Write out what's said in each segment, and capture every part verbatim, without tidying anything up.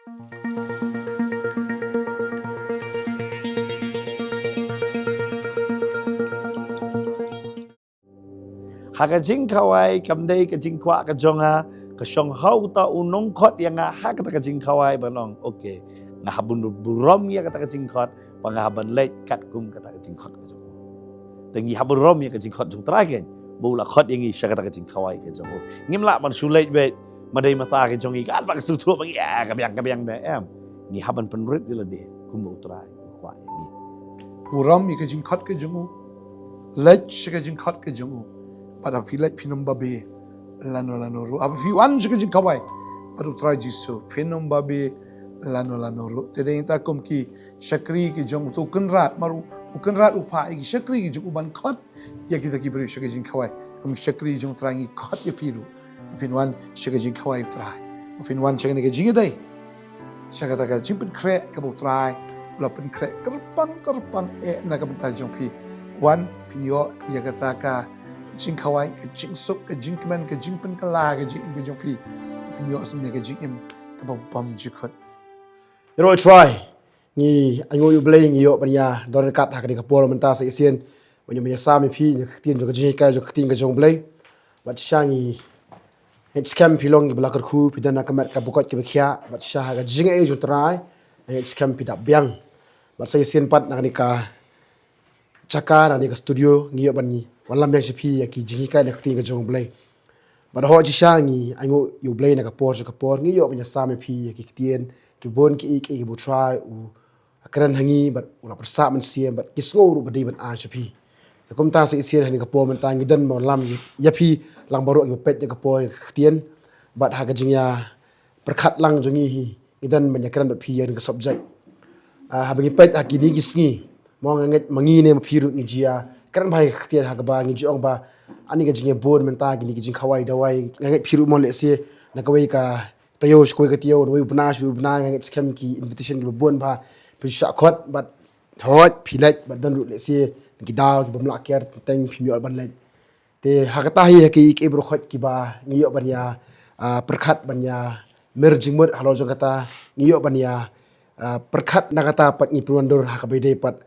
Ha ka jingkhawai kam dei ka jingkwah ka jong nga, ka shong ha uta u nongkhot ïa nga ha kata ka jingkhawai ban ong, okay, nga hap ban burom ïa kata ka jingkhot, ba nga hap ban leit katkum kata ka jingkhot ka jong u. Te ngi hap burom ïa ka jingkhot jong U Trai kein, ba u la khot ïa ngi sha kata ka jingkhawai ka jong u. Ngim lah ban shu leit beit ma dei ma ta ka jong ngi, katba ka sngewthuh ba ngi, ah, ka biang ka biang ba em. Ngi hap ban pynrit ïa lade kumba U Trai u kwah ïa ngi. Burom ïa ka jingkhot ka jong u. Leit sha ka jingkhot ka jong u. Bad haba phi leit phin ym babe lano lano ruh. Haba phi wan sha ka jingkhawai bad U Trai Jisu, phin ym babe lano lano ruh. Te dei ngi ta kum ki shakri ki jong uto u Kynrad, namar u Kynrad u phah ïa ki shakri ki jong u ban khot ïa kita ki briew sha ka jingkhawai. Kum ki shakri jong U Trai ngi khot ïa phi ruh, phin wan sha ka jingkhawai U Trai, phin wan sha kane ka jingïadei, sha kata ka jingpynkhreh kaba U Trai u la pynkhreh kyrpang kyrpang eh na ka bynta jong phi. Wan phin ïoh ïa kata ka jingkhawai, ka jingsuk, ka jingkmen, ka jingpynkylla ka jingim ka jong phi. Phin ïoh sngewbha ka jingim kaba bymjukut. Ïaroh U Trai, ngi ainguh ïa U Blei, ngi ïoh ban ïa don ryngkat ha kane ka por mynta sa shisien ban ïoh ban ïasam ïa phi na ka ktien jong ka jinghikai, jong ka ktien ka jong U Blei. Bad shisha ngi ngeit skhem phi long kiba la kyrkhu, phi don ha ka met ka ba koit kaba khiah. Bad shisha ha ka jingaiei jong U Trai, ngeit skhem phi dap biang. Bad sa shisien pat na kane ka jaka, na kane ka studio, ngi ïoh ban ïa wallam biang sha phi ïa ki jinghikai na ka ktien ka jong U Blei. Bad hooid shisha ngi ainguh ïa U Blei na ka por sha ka por, ngi ïoh ban ïasam ïa phi ïa ki ktien, ki bun ki, ki, kiba U Trai u kren ha ngi, bad u la pyrsad mynsiem, bad ki sngew ruh ba dei ban ai sha phi. Te kumta sa shisien ha kane ka por mynta ngi don ban wallam ïa phi lang baroh kiba peit ïa ka por, ïa ka ktien. Bad ha ka jingïa pyrkhat lang jong ngi hi, ngi don ban ïakren bad phi ïa kane ka subject. Ah, haba ngi peit ha kine ki sngi, mo, nga ngeit ma ngi ne ma phi ruh ngi ju ïakren bha ïa ka ktien ha kaba ngi ju ong ba, ani ka jingïabun mynta kine ki jingkhawai dawai, nga ngeit phi ruh mo lehse na kawei ka taïew sha kawei ka taïew, na uwei u bnai sha uwei u bnai, nga ngeit skhem ki invitation kiba bun bha phi ju shah khot, bad hooid phi leit, bad don ruh lehse ki daw kiba ym lah ker, teng phim ïoh ban leit. Te ha kata hi ha ki, ki briew khoit kiba ngi ïoh ban ïa, ah, pyrkhat ban ïa mir jingmut halor jong kata, ngi ïoh ban ïa, ah, pyrkhat na kata pat ngi pynwandur ha kaba ïadei pat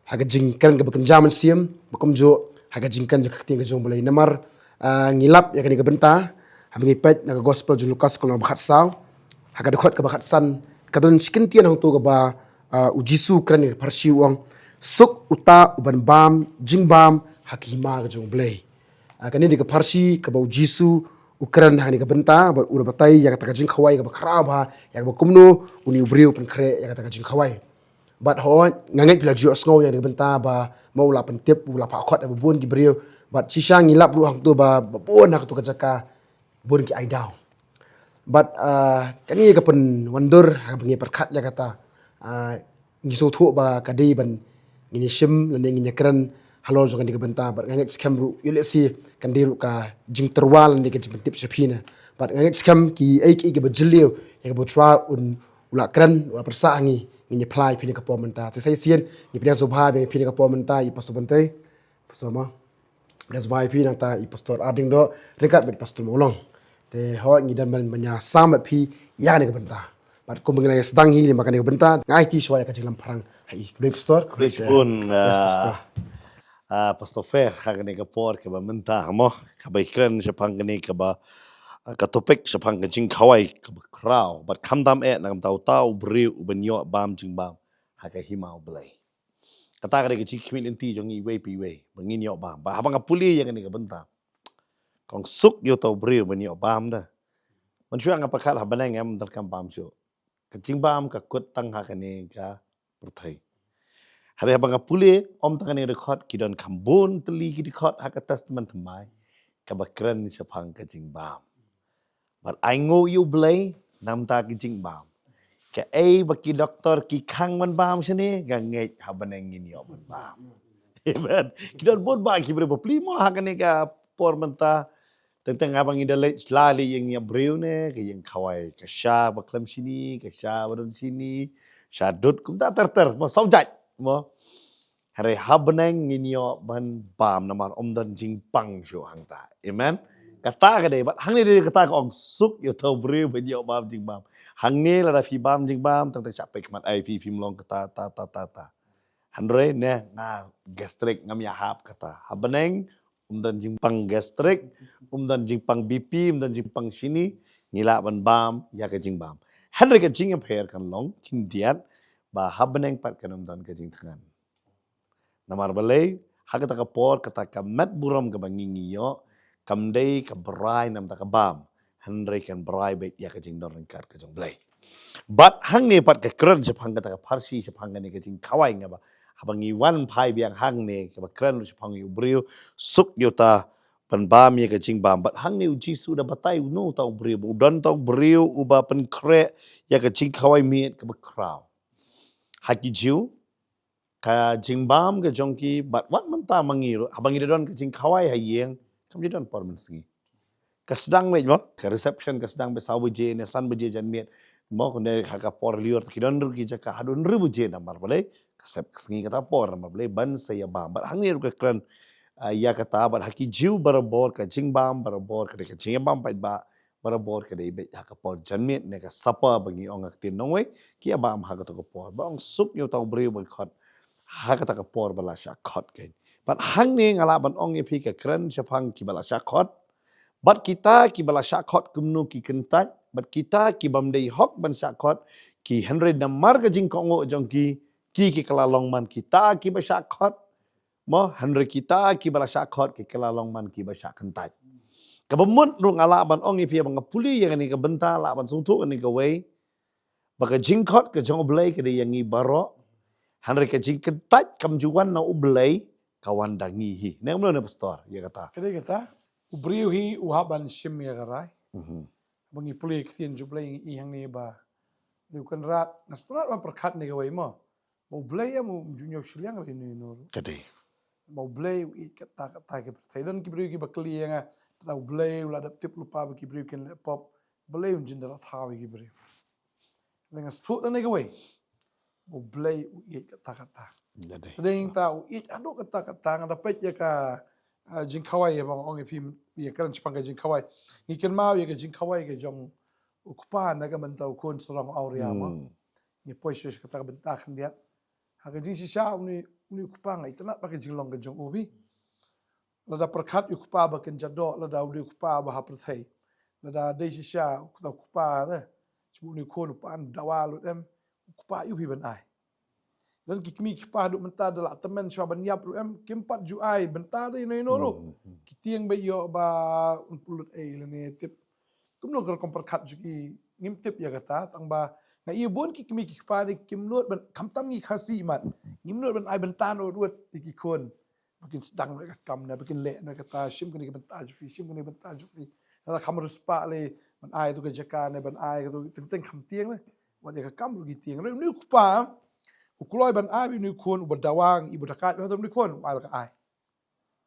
ha ka jingkren kaba kynja mynsiem, ba kumjuh ha ka jingkren jong ka ktien ka jong U Blei. Namar, ah, ngi lap ïa kane ka bynta haba ngi peit na ka Gospel jong u Lukas ka lynnong ba khatsaw, ha ka dkhot kaba khatsan, ka don shi kyntien hangto kaba, ah, u Jisu u kren ïa ka pharshi u ong, suk uta uban bam jingbam ha ka hima ka jong U Blei. Ah, kane dei ka pharshi kaba u Jisu u kren ha kane ka bynta, bad u da batai ïa kata ka jingkhawai kaba khraw bha, ïa kaba kumno une u briew u pynkhreh ïa kata ka jingkhawai. Bad hooid, nga ngeit phi la ju ïohsngew ïa kane ka bynta ba ma u la pyntip, u la phah khot ïa ba bun ki briew. Bad shisha ngi lap ruh hangto ba, ba bun ha kato ka jaka bun ki ai daw. Bad, ah, kane ka pynwandur haba ngi pyrkhat ïa kata, ah, ngi sngewthuh ba ka dei ban ngin ïashim lane ngin ïakren halor jong kane ka bynta. Bad nga ngeit skhem ruh ïoh lehse kan dei ruh ka jingtyrwa lane ka jingpyntip sha phi na. Bad nga ngeit skhem kiei kiei kiba jylliew ïa kaba U Trai un, u la kren, u la pyrsad ha ngi, ngin ïa phla ïa phi na ka por mynta. Te sa shisien ngi pdiang sngewbha ïa phi na ka por mynta, i Pastor Bantei, Pastor mo. Pdiang sngewbha ïa phi, nangta i Pastor Arding Doh, ryngkat bad Pastor Mawlong. Te hooid ngi don ban ïa sam bad phi ïa kane ka bynta. Bad kumba ngi la ïa sdang hi lyngba kane ka bynta, nga aiti shuwa ïa ka jinglam phrang ha i. Khublei Pastor, khublei. Khublei shibun, yes, ah, Pastor. Ah, Pastor Fer, ha kane ka por kaba mynta mo, kaba ïakren shaphang kane kaba, ah, ka topic shaphang ka jingkhawai kaba khraw. Bad khamtam eh na ka bynta uta u briew uban ïoh bam jingbam ha ka hima U Blei. Kata ka dei ka jingkhmih lynti jong ngi iwei pa iwei ba ngin ïoh bam. Bad haba nga pule ïa kane ka bynta, ka ong suk ïa uta u briew ban ïoh bam da. Mynshuwa nga pyrkhat ha bneng em, donkam bam shuh. Ka jingbam ka kut tang ha kane ka pyrthei. Hynrei haba nga pule, ym tang kane ka dkhot, ki don kham bun tylli ki dkhot ha ka Testament Thymmai kaba kren shaphang ka jingbam. Bad ainguh ïa U Blei namar ka jingbam. Kaei ba ki doktor ki khang ban bam shane, nga ngeit ha bneng ngin ïoh ban bam. Amen. Ki don bun bah ki briew bapli mo ha kane ka por mynta. Teng teng haba ngi da leit sla lei ïing ïa briew ne, ka ïing khawai ka sha ba khlem shini, ka sha ba don shini, sha dud kumta ter ter mo, saw jait mo. Hynrei ha bneng ngin ïoh ban bam namar ym don jingpang shuh hangta. Amen. Kata ka dei, bad hangne dei kata ka ong suk ïa uta u briew ban ïoh bam jingbam. Hangne lada phi bam jingbam, tang tang shah peit khmat ai phi, phim long kata, ta, ta, ta, ta. Hynrei ne nga gastric ngam ïa hap kata. Ha bneng, um don jingpang gastric, um don jingpang B P, um don jingpang shini, ngi lah ban bam ïa ka jingbam. Hynrei ka jingïapher kan long khyndiat, ba ha bneng pat kan ym don ka jingthngan. Namar balei, ha kata ka por, kata ka met burom kaba ngi ngi ïoh, kam dei ka brai namar ka bam, hynrei kan brai beit ïa ka jingdon ryngkat ka jong U Blei. Bad hangne pat ka kren shaphang kata ka pharshi, shaphang kane ka jingkhawai, nga ba haba ngi wan phai biang hangne, kaba kren shaphang ïa u briew, suk ïa uta ban bam ïa ka jingbam. Bad hangne U Jisu u da batai uno uta u briew, u don uta u briew uba pynkhreh ïa ka jingkhawai miet kaba khraw. Ha ki Jiw, ka jingbam ka jong ki, bad wat mynta ma ngi ruh, haba ngi da don ka jingkhawai ha ïing, kam ju don por mynsngi. Ka sdang beit mo, ka reception ka sdang beit saw baje ne san baje janmiet. Mo, kane ha ka por lyiur ki don ruh ki jaka haduh hynriew baje, namar balei, ka sep ka sngi kata por, namar balei, ban sa ïa bam. Bad hangne ruh ka kren, ah, ïa kata, bad ha ki Jiw barabor, ka jingbam barabor, ka dei ka jingïabam paidbah, barabor ka dei beit ha ka por janmiet ne ka supper ba ngi ong ha ka ktien nongwei, ki ïa bam ha kata ka por. Ba ong suk ïa uta u briew ban khot ha kata ka por ba la shah khot kein. Bad hangne nga lah ban ong ïa phi ka kren shaphang kiba la shah khot, bad kita kiba la shah khot kumno ki kyntait, bad kita kibym dei hok ban shah khot, ki hynrei namar ka jingkohnguh jong ki, ki ki kylla long man kita kiba shah khot. Mo, hynrei kita kiba la shah khot ki kylla long man kiba shah kyntait. Kaba mut ruh nga lah ban ong ïa phi, ba nga pule ïa kane ka bynta, lah ban sngewthuh kane kawei, ba ka jingkhot ka jong U Blei ka dei ïa ngi baroh, hynrei ka jingkyntait kam ju wan na U Blei, ka wan da ngi hi. Ne kumno ne, Pastor, ïa kata? Ka dei kata, u briew hi u hap ban shim ïa ka rai. Mhm. Ba ngi pule ïa ka ktien jong U Blei, ngi i hangne ba, u Kynrad, nga sngewtynnat ban pyrkhat ne kawei mo, ba U Blei em um ju ñiew shiliang ruh ïano ïano ruh. Ka dei. Ba U Blei u ïeit katta katta ki pyrthei. Don ki briew kiba kylli ïa nga, lada U Blei u la dep tip lypa ba ki briew kin leh pop, balei un jin da la thaw ïa ki briew? Nga sngewthuh tang ne kawei, ba U Blei u ïeit katta katta. Ka dei. Ka dei, nangta u ïeit haduh katta katta. Nga da peit ïa ka, ah, jingkhawai, ïa ba nga ong ïa phi, ïa kren shaphang ka jingkhawai. Ngi kynmaw ïa ka jingkhawai ka jong u kpa na ka bynta u khun sarong awria mo. Hmm. Ngi poi shuh sha kata ka bynta khyndiat. Ha ka jingshisha une, une u kpa nga itynnat bad ka jinglong ka jong u, phi. Lada pyrkhat ïa u kpa ba kynja doh, lada u dei u kpa ba ha pyrthei, lada dei shisha u kpa, u kpa te, shu une u khun u pan dawa lut em, u kpa aiu hi ban ai? Don ki kmie ki kpa haduh mynta da la tymmen shuwa ban ïap ruh em, kim pat ju ai bynta te ïano ïano ruh. Hmm, hmm. Ki tieng beit ïoh ba un pynlut ei lane tip. Kumno ka rukom pyrkhat jong ki, ngim tip ïa kata, tang ba nga i bun ki kmie ki kpa de kim nud ban, khamtam ngi Khasi mat, ngim nud ban ai bynta noh ruh ïa ki khun. Ba kin sdang noh ka kam ne, ba kin leh noh kata, shim kane ka bynta jong phi, shim kane ka bynta jong phi. Lada kham riewspah lei, ban ai tu ka jaka ne, ban ai tu teng teng kham tieng lei. Wat ïa ka kam ruh ki tieng. Hynrei une u kpa, u kloi ban ai beit une u khun uba dawa, uba dakaid, bad une u khun u ai la ka ai.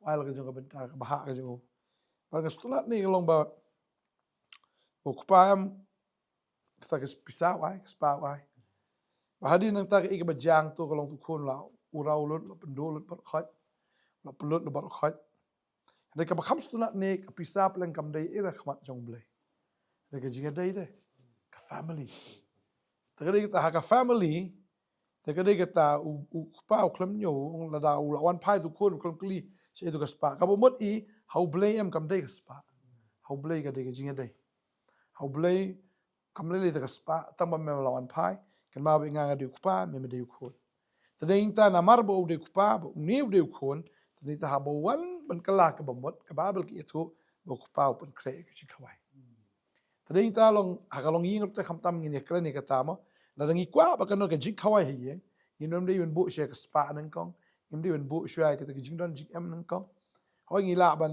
U ai la ka jong ka bynta, ka bhah ka jong u. Bad nga sngewtynnat ne ka long ba u kpa em, kata ka pisa u ai, ka spah u ai. Bad hadien nangta kaei kaba jia hangto ka long tu khun la uraw lut, la pynduh lut baroh khoit, la pynlut lut baroh khoit. Hynrei kaba kham sngewtynnat ne ka pisa pleng kam dei ei ha khmat jong U Blei. Hynrei ka jingïadei te, ka family. Te ka dei kata ha ka family, te ka dei kata u, u kpa u khlem ñiew, lada u la wan phai tu khun u khlem kylli shaei tu ka spah. Kaba mut i, ha U Blei em kam dei ka spah. Ha U Blei ka dei ka jingïadei. Ha U Blei kam lei lei te ka spah, tang ba me la wan phai, kynmaw ba nga nga dei u kpa, me me dei u khun. Te dei nangta namar ba u dei u kpa, ba une u dei u khun, te dei nangta haba wan ban kylla kaba mut, ka Baibl ka ïathuh ba u kpa u pynkhreh ïa ka jingkhawai. Te dei nangta long, ha ka longïing ruh te khamtam ngin ïa kren ïa kata mo. Lada ngi kwah ba kan don ka jingkhawai ha ïing, ngim dei ban buh shuwa ka spah nyngkong, ngim dei ban buh shuwa ïa kata ka jingdon jingem nyngkong. Hooid ngi lah ban,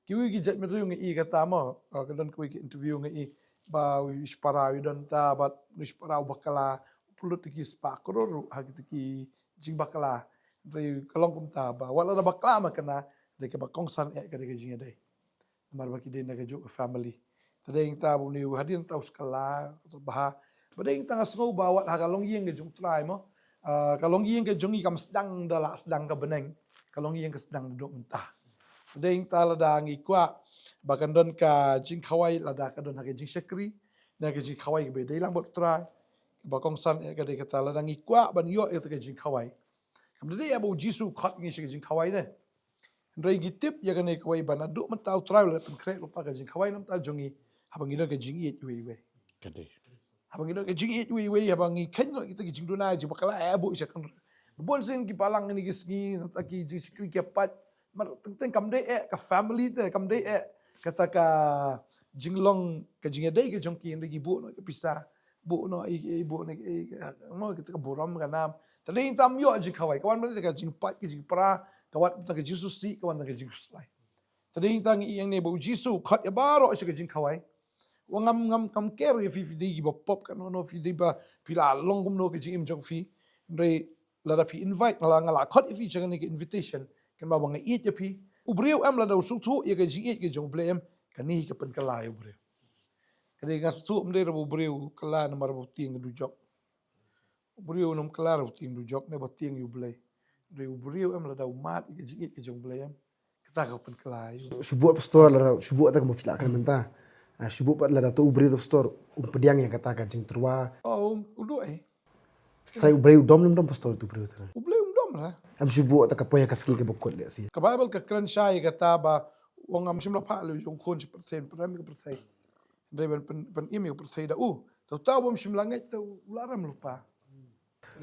kiwei ki jait bynriew nga i kata mo, ka don kiwei ki interview nga i, ba u shipara u don ta, bad u shipara u bakla, u pynlut ki spah klur ruh ha kita ki jingbakla. Te ka long kumta ba wat la da bakla ma kane, dei kaba kongsan eh ka dei ka jingïadei. Namar ba ki dei na kajuh ka family. Te dei nangta ba une u hadien nangta u skela, ka sop bha. Ba dei nangta nga sngew ba wat ha ka longïing ka jong U Trai mo. Ah, ka longïing ka jong ngi kam sdang da la sdang ka bneng. Ka longïing ka sdang naduh mynta. Te dei nangta lada ngi kwah, ba kan don ka jingkhawai lada ka don ha ka jingshakri, na ka jingkhawai kaba dei lang bad U Trai. Ba kongsan eh ka dei kata lada ngi kwah ban ïoh ïa ka jingkhawai. Kam dei ïa ba U Jisu u khot ngi sha ka jingkhawai te. Hynrei ngi tip ïa kane kawei ba naduh mynta U Trai u la pynkhreh lypa ka jingkhawai na bynta jong ngi. Haba ngi don ka jingïeit iwei iwei. Ka dei. Haba ngi don ka jingïeit iwei iwei, haba ngi kheiñ noh kita ki jingduna, jingbakla eh, buh sha kan. Bun sien ki balang kine ki sngi, nangta ki jingshakri ki ïa pait. Mar teng teng kam dei eh ka family te, kam dei eh kata ka jinglong, ka jingïadei ka jong ki, hynrei ki buh noh ka pisa, buh noh i, i buh noh i, i, noh kita ka burom ka nam. Te dei tam ïoh jingkhawai, ka wan mynta ka jingpait, ka jingpra, ka wan mynta ka jingsngewsih, ka wan mynta ka jingkhuslai. Te dei tang ïa kane ba U Jisu u khot ïa baroh sha ka jingkhawai. Wa ngam, ngam, ngam care ïa phi, phi dei kiba pop katno no, phi dei ba phi la long kumno ka jingim jong phi. Hynrei lada phi invite, nga la, nga la khot ïa phi sha kane ka invitation, kynmaw ba nga ïeit ïa phi. U briew em lada u sngewthuh ïa ka jingïeit ka jong U Blei em, kane hi ka pynkylla ïa u briew. Ka dei nga sngewthuh ym dei ruh ba u briew u kylla namar ba u tieng ka dujok. U briew un ym kylla ruh u tieng dujok ne ba tieng ïa U Blei. Hynrei u briew em lada u mad ïa ka jingïeit ka jong U Blei em, kata ka pynkylla ïa u. Shu buh pastor lada, shu buh ta ka ma phi la kren mynta. Ah, shu buh pat lada to u briew to pastor, um pdiang ïa kata ka jingtyrwa. Oh, um, u duh eh. Trai U Blei u dom lem dom pastor to u briew trai. U Blei um dom la. Em shu buh ta ka poi ha ka sngi kaba kut leh si. Ka Bible ka kren shai ïa kata ba, u ong ngam shym la phah leh u jong khun sha pyrthei, pyrthei ka pyrthei. Hynrei ban pyn, pynim ïa ka pyrthei da u. Te uta u bym shym la ngeit te u la rem lypa.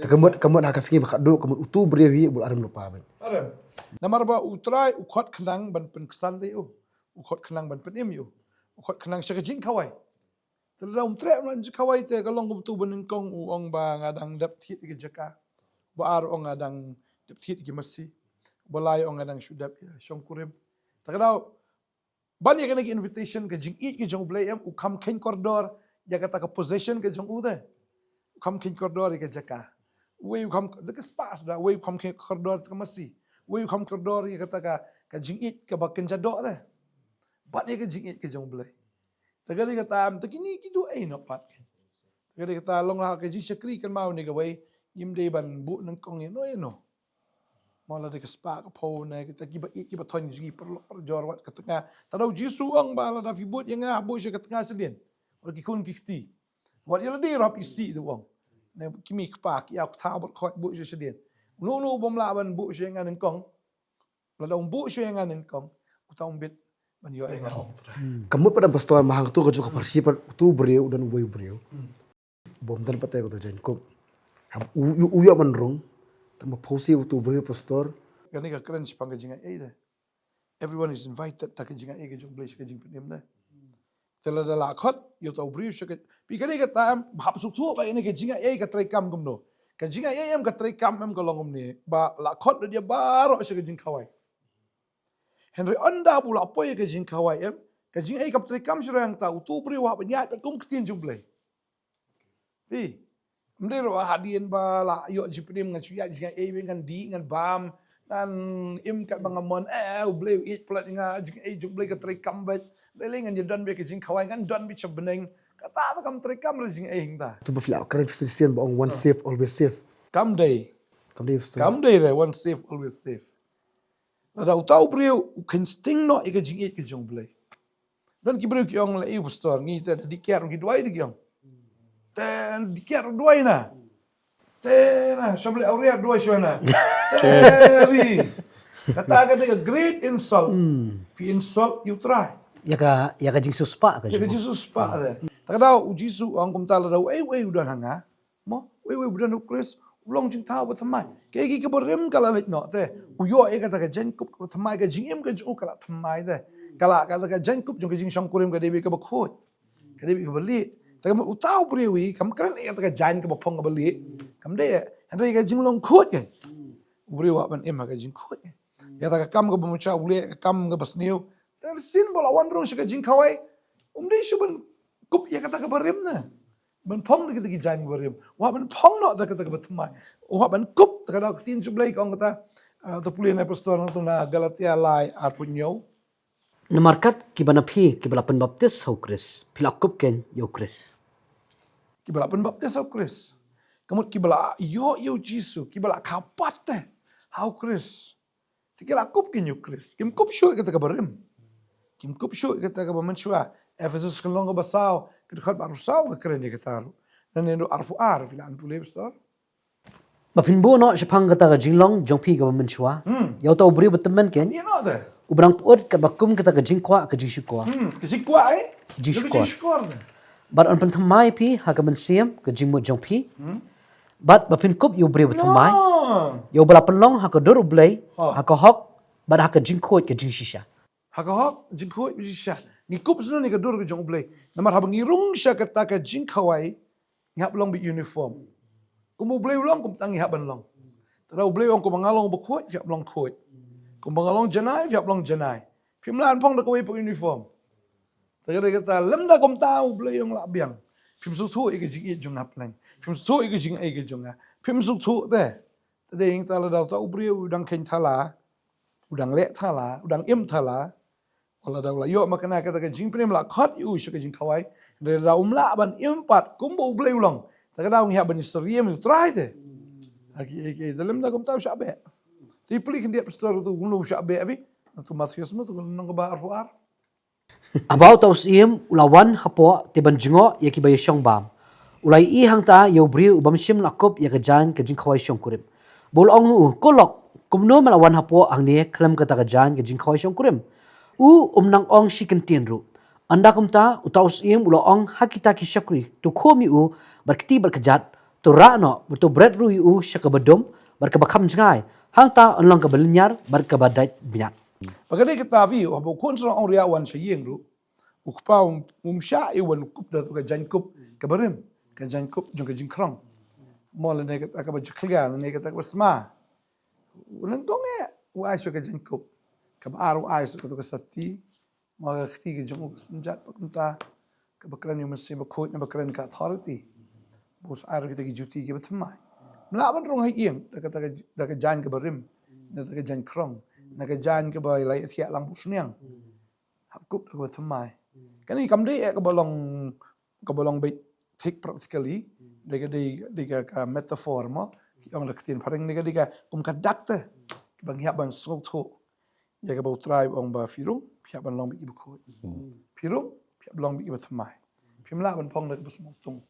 Te ka mut, ka mut ha ka sngi ba khatduh, ka mut utu u briew hi u la rem lypa bad. La rem. Namar ba U Trai u khot khnang ban pynksan te u. U khot khnang ban pynim ïa u. U khot khnang sha ka jingkhawai. Te lada um treh ban jingkhawai te ka long kum utu ba nyngkong u ong ba nga dang dep thied ïa ka jaka. Ba ar u ong nga dang dep thied ïa ka masi. Ba lai u ong nga dang shu dep ïa shongkurim. Te ka dei ban ïa kane ka invitation ka jingïeit ka jong U Blei em, u kham kheiñ kordor ïa kata ka possession ka jong u te. U kham kheiñ kordor ïa ka jaka. Wei u kham, da ka spah suda, wei u kham kheiñ kordor ïa ka masi. Wei u kham kordor ïa kata ka, ka jingïeit kaba kynja doh te. Bad ïa ka jingïeit ka jong U Blei. Te ka dei kata em, te kine ki duh ei noh pat. Te ka dei kata long ha ka jingshakri kynmaw ne kawei, ngim dei ban buh nyngkong ïa no ïa no. Mo lada ka spah ka phew ne kita kiba ïeit kiba thoiñ jong ngi paralok parajor wat ka tnga. Te da U Jisu u ong ba lada phi bud ïa nga, buh sha ka tnga shadien. Wat ki khun ki kti. Wat ïa lade ruh hap isih te u ong. Ne ki mei kpa ki ïaw kthaw bad khoit buh sha shadien. Uno uno u bym lah ban buh sha ïa nga nyngkong. Lada um buh sha ïa nga nyngkong, uta um bit ban ïoh ïa nga. Ka mut pat em pastor, ma hangto ka juh ka pharshi pat utu u briew u don uwei u briew. Bym don pat te ka to jaiñkup. Haba u, u, u ïoh ban rung. Tang ba phew sien utu u briew pastor. Kane ka kren shaphang ka jingaiei te. Everyone is invited, ta ka jingaiei ka jong U Blei sha ka jingpynim te. Te lada la khot ïa uta u briew sha ka, phi ka dei kata em, hap sngewthuh ba ine ka jingaiei ka treikam kumno. Ka jingaiei em ka treikam em ka long kumne. Ba la khot lut ïa baroh sha ka jingkhawai. Hynrei ynda ba u la poi ïa ka jingkhawai em, ka jingaiei kam treikam shuh ïa uta, utu u briew u hap ban ïaid bad kum ka ktien jong U Blei. Phi. Ym dei ruh hadien ba la ïoh jingpynim ngan shu ïaid jingaiei beit ngan dih ngan bam. Ngan im katba nga mon, eh, U Blei u ïeit palat ïa nga, jingaiei jong U Blei ka treikam beit. Lei lei ngan ïa don beit ka jingkhawai ngan don beit sha bneng. Kata te kam treikam ruh jingaiei hangta. Tu ba phi la kren phi shisien ba ong once saved, always saved. Kam dei. Kam dei pastor. Kam dei re, once saved, always saved. Lada uta u briew u kheiñ sting noh ïa ka jingïeit ka jong U Blei. Don ki briew ki ong la, "Ïa u pastor, ngi te da dih kiar ngi duwai te," ki ong. Te dih kiar duwai na. Te na, sha U Blei awria duwai sha na. Te ri. Kata ka dei ka great insult. Phi insult ïa U Trai. Ïa ka, ïa ka jingsiewspah ka jong U. Ïa ka jingsiewspah te. Te ka dei U Jisu u ong kumta lada uei uei u don ha nga. Mo, uei uei u don ha U Khrist, u long jingthaw ba thymmai. Kaei kaei kaba rim ka la leit noh te. U ïoh ïa kata ka jaiñkup kaba thymmai, ka jingim ka jong u ka la thymmai te. Ka la, kata ka jaiñkup jong ka jingshongkurim ka dei beit kaba khuid. Ka dei beit kaba lieh. Te ka mut uta u briew hi, kam kren ïa kata ka jaiñ kaba phong kaba lieh. Kam dei, hynrei ka jinglong khuid ka. U briew u hap ban im ha ka jingkhuid ka. Ïa kata ka kam kaba mynshwa u leh, ka kam kaba sniew. Te shisien ba la wan rung sha ka jingkhawai. Um dei shuh ban kup ïa kata kaba rim na. Ban phong da kita ki jaiñ ba rim. U hap ban phong noh da kata kaba thymmai. U hap ban kup da kata ka ktien jong U Blei ka ong kata. Ah, to pule na pastor na to na Galatia lai arphew hynñiew. Namar kat kiba na phi kiba la pynbaptis ha U Khrist, phi la kup kein ïa U Khrist. Kiba la pynbaptis ha U Khrist. Ka mut kiba la ïoh ïa U Jisu, kiba la kha pat te ha U Khrist. Te ki la kup kein ïa U Khrist. Kim kup shuh ïa kata kaba rim. Kim kup shuh ïa kata kaba mynshuwa. Ephesus ka lynnong kaba saw, ka dkhot ba arphew saw ka kren ïa kata ruh. Nangne ruh arphew ar, phi lah ban pule, pastor. Ba phin buh noh shaphang kata ka jinglong jong phi kaba mynshuwa. Hmm. Ïa uta u briew ba tymmen keiñ. Ïa noh te. U ba nang pyut katba kum kata ka jingkwah ka jingshukor. Hmm. Ka jingkwah eh. Jingshukor. Jingshukor te. Bad yn pynthymmai phi ha ka mynsiem ka jingmut jong phi. Hmm. Bad ba phin kup ïa u briew ba thymmai. No. Ïa uba la pynlong ha ka dur U Blei, oh, ha ka hok, bad ha ka jingkhuid ka jingshisha. Ha ka hok, jingkhuid ka jingshisha. Ngi kup shuh ïa ka dur ka jong U Blei. Namar haba ngi rung sha kata ka jingkhawai, ngi hap long bad uniform. Kumba U Blei u long, kumta ngi hap ban long. Te lada U Blei u ong kumba nga long bakhuid, phi hap long khuid. Kumba nga long janai, phi hap long janai. Phim lah ban phong da kawei pat uniform. Te ka dei kata, lymda kumta U Blei u ong lah biang. Phim sngewthuh ïa ka jingïeit jong nga pleng. Phim sngewthuh ïa ka jingaiei ka jong nga. Phim sngewthuh te. Te dei ïa kata lada uta u briew u dang kheiñ thala, u dang leh thala, u dang im thala. Wat la da u la ïoh ma kane kata ka jingpynim la khot ïa u sha ka jingkhawai. Hynrei lada um lah ban im pat kumba U Blei u long, te ka daw ngi hap ban ïasyriem ïa U Trai te. Ha ki, ha ki, te lymda kumta u shah beh. Te plie khyndiat pastor, tu kumno u shah beh phi? Na tu Mathaios mo, tu ka lynnong kaba arphew ar. Haba uta u syiem u la wan hapoh te ban jngoh ïa kiba ïashong bam, u la ïohi hangta ïa u briew u bym shym la kup ïa ka jaiñ ka jingkhawai shongkurim. Bad u la ong ha u, ko lok, kumno me la wan hapoh hangne khlem kata ka jaiñ ka jingkhawai shongkurim? U um nang ong shi kyntien ruh. Ynda kumta, uta u syiem u la ong ha kita ki shakri, to khum ïa u bad kti bad kjat, to rah noh, bad to bret ruh ïa u sha kaba dum bad kaba kham jngai. Hangta yn long kaba lynñiar bad kaba dait bniat. Bad ka dei kata phi, haba u khun shnong ong ïa u wan sha ïing ruh, u kpa um, um shah ïa u ban kup da tu ka jaiñkup kaba rim, ka jaiñkup jong ka jingkhrong. Mo lane kata kaba jakhlia, lane kata kaba sma. U lyngkong eh u ai shuh ka jaiñkup. Kaba ar u ai shuh kata ka sati. Mo ka kti ka jong u ka synjat, bad kumta kaba kren ïa u Mynsiem Bakhuid, naba kren ka authority. Bad u sa ai ruh kita ki juti kiba thymmai. Ym lah ban rung ha ïing da kata ka, da ka jaiñ kaba rim, da kata ka jaiñ khrong, da ka jaiñ kaba la ïathiah lang bad u shñiang. Hap kup da kaba thymmai. Kane kam dei eh kaba long, kaba long beit thik practically. Dei ka, dei, dei ka, ka metaphor mo. Ki ong da ka ktien phareng, dei ka, dei ka kum ka dak te. Kaba ngi hap ban sngewthuh ïa kaba U Trai u ong ba phi rung, phi hap ban long beit kiba khuid. Phi rung, phi hap long beit kiba thymmai. Phim lah ban phong da kaba sngewtung.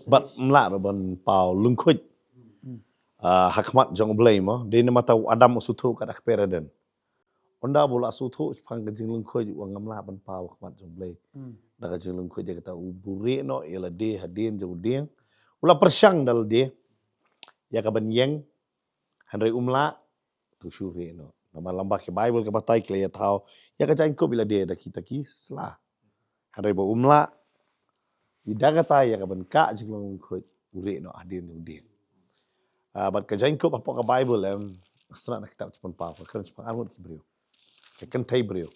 Bad ym lah ruh ban paw lyngkhuid. Ah, ha khmat jong U Blei mo, dei namar ta u Adam u sngewthuh kat ha kper Eden. Ynda ba u la sngewthuh shaphang ka jinglyngkhuid, u ong ngam lah ban paw ha khmat jong U Blei da ka jinglyngkhuid. Ïa kata u buhrieh noh ïa lade hadien jong u dieng. U la pyrshang da lade ïa ka ban ïeng, hynrei um lah, to shu rieh noh. Namar lyngba ki Baibl kiba batai ki la ïathaw ïa ka jaiñkup ïa lade da kita ki sla. Hynrei ba um lah, i da kata ïa ka ban kah jinglong lyngkhuid, u rieh noh hadien jong u dieng. Ah, bad ka jaiñkup hapoh ka Baibl em, nga sngewtynnat na kitab Jingpynpaw, ka kren shaphang arngut ki briew. Ka kynthei briew.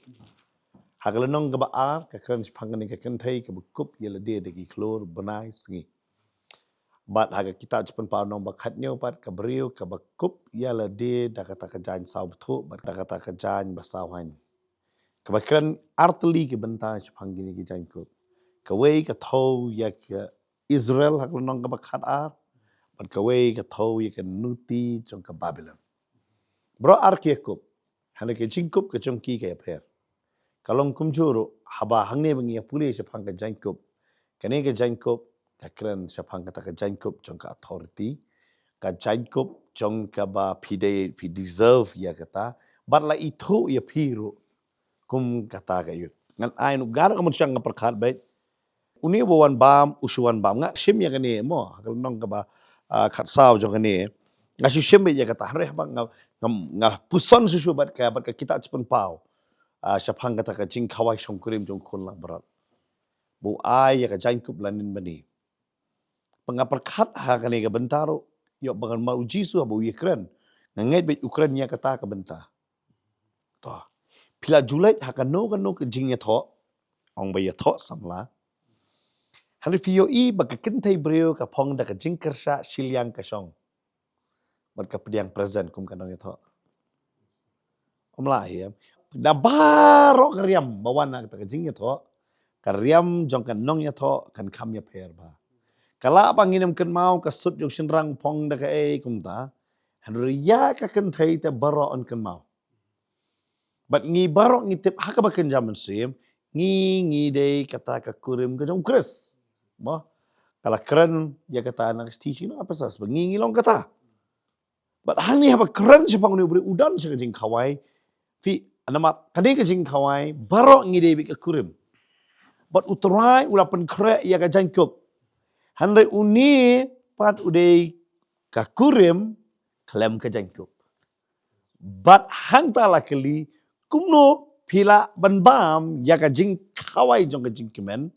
Ha ka lynnong kaba ar, ka kren shaphang kane ka kynthei kaba kup ïa lade da ki khlur bnai sngi. Bad ha ka kitab Jingpynpaw lynnong ba khathynñiew pat, ka briew kaba kup ïa lade da kata ka jaiñ saw bthuh bad da kata ka jaiñ ba saw haiñ. Kaba kren artylli ki bynta shaphang kine ki jaiñkup. Kawei ka thew ïa ka Israel ha ka lynnong kaba khatar, bad kawei ka thew ïa ka nuti jong ka Babilon. Baroh ar ki ïakup, hynrei ka jingkup ka jong ki ka ïapher. Ka long kumjuh ruh, haba hangne ba ngi ïa pule shaphang ka jaiñkup. Kane ka jaiñkup, ka kren shaphang kata ka jaiñkup jong ka authority. Ka jaiñkup jong kaba phi dei, phi deserve ïa kata. Bad la ithuh ïa phi ruh kum kata ka ïing. Ngan ai noh ka mut shang nga pyrkhat beit. Une uba wan bam, u shu wan bam. Nga shim ïa kane mo, ha ka lynnong kaba, ah, khatsaw jong kane. Nga shu shim beit ïa kata, hynrei haba nga, nga, nga puson shuh shuh bad ka, bad ka kitab Jingpynpaw. Ah, shaphang kata ka jingkhawai shongkurim jong u khun langbrot. Ba u ai ïa ka jaiñkup lynnin bnai. Ba nga pyrkhat ha kane ka bynta ruh, ïoh ba ngan mar u Jisu haba u ïakren. Nga ngeit beit u kren ïa kata ka bynta. To. Phi la ju leit ha kano kano ka jingïathoh, ong ba ïathoh samla. Hynrei phi ïohi ba ka kynthei briew ka phong da ka jingkyrshan shiliang ka shong. Bad ka pdiang present kum ka nongïathoh. Ym lah hi em. Da baroh ka riam ba wan na kata ka jingïathoh, ka riam jong ka nongïathoh kan kham ïapher bha. Ka lah ba ngin ym kynmaw ka sut jong shynrang phong da kaei kumta. Hynrei ïa ka kynthei te baroh yn kynmaw. Bad ngi baroh ngi tip ha kaba kynja mynsiem, ngi ngi dei kata ka kurim ka jong u Khrist. Mo, ka la kren ïa kata na ka shithi sha ki nong Ephesus ba ngi ngi long kata. Bad hangne haba kren shaphang une u briew u don sha ka jingkhawai. Phi, namar kane ka jingkhawai baroh ngi dei beit ka kurim. Bad u Trai u la pynkhreh ïa ka jaiñkup. Hynrei une pat u dei ka kurim khlem ka jaiñkup. Bad hangta la kylli, kumno phi lah ban bam ïa ka jingkhawai jong ka jingkmen,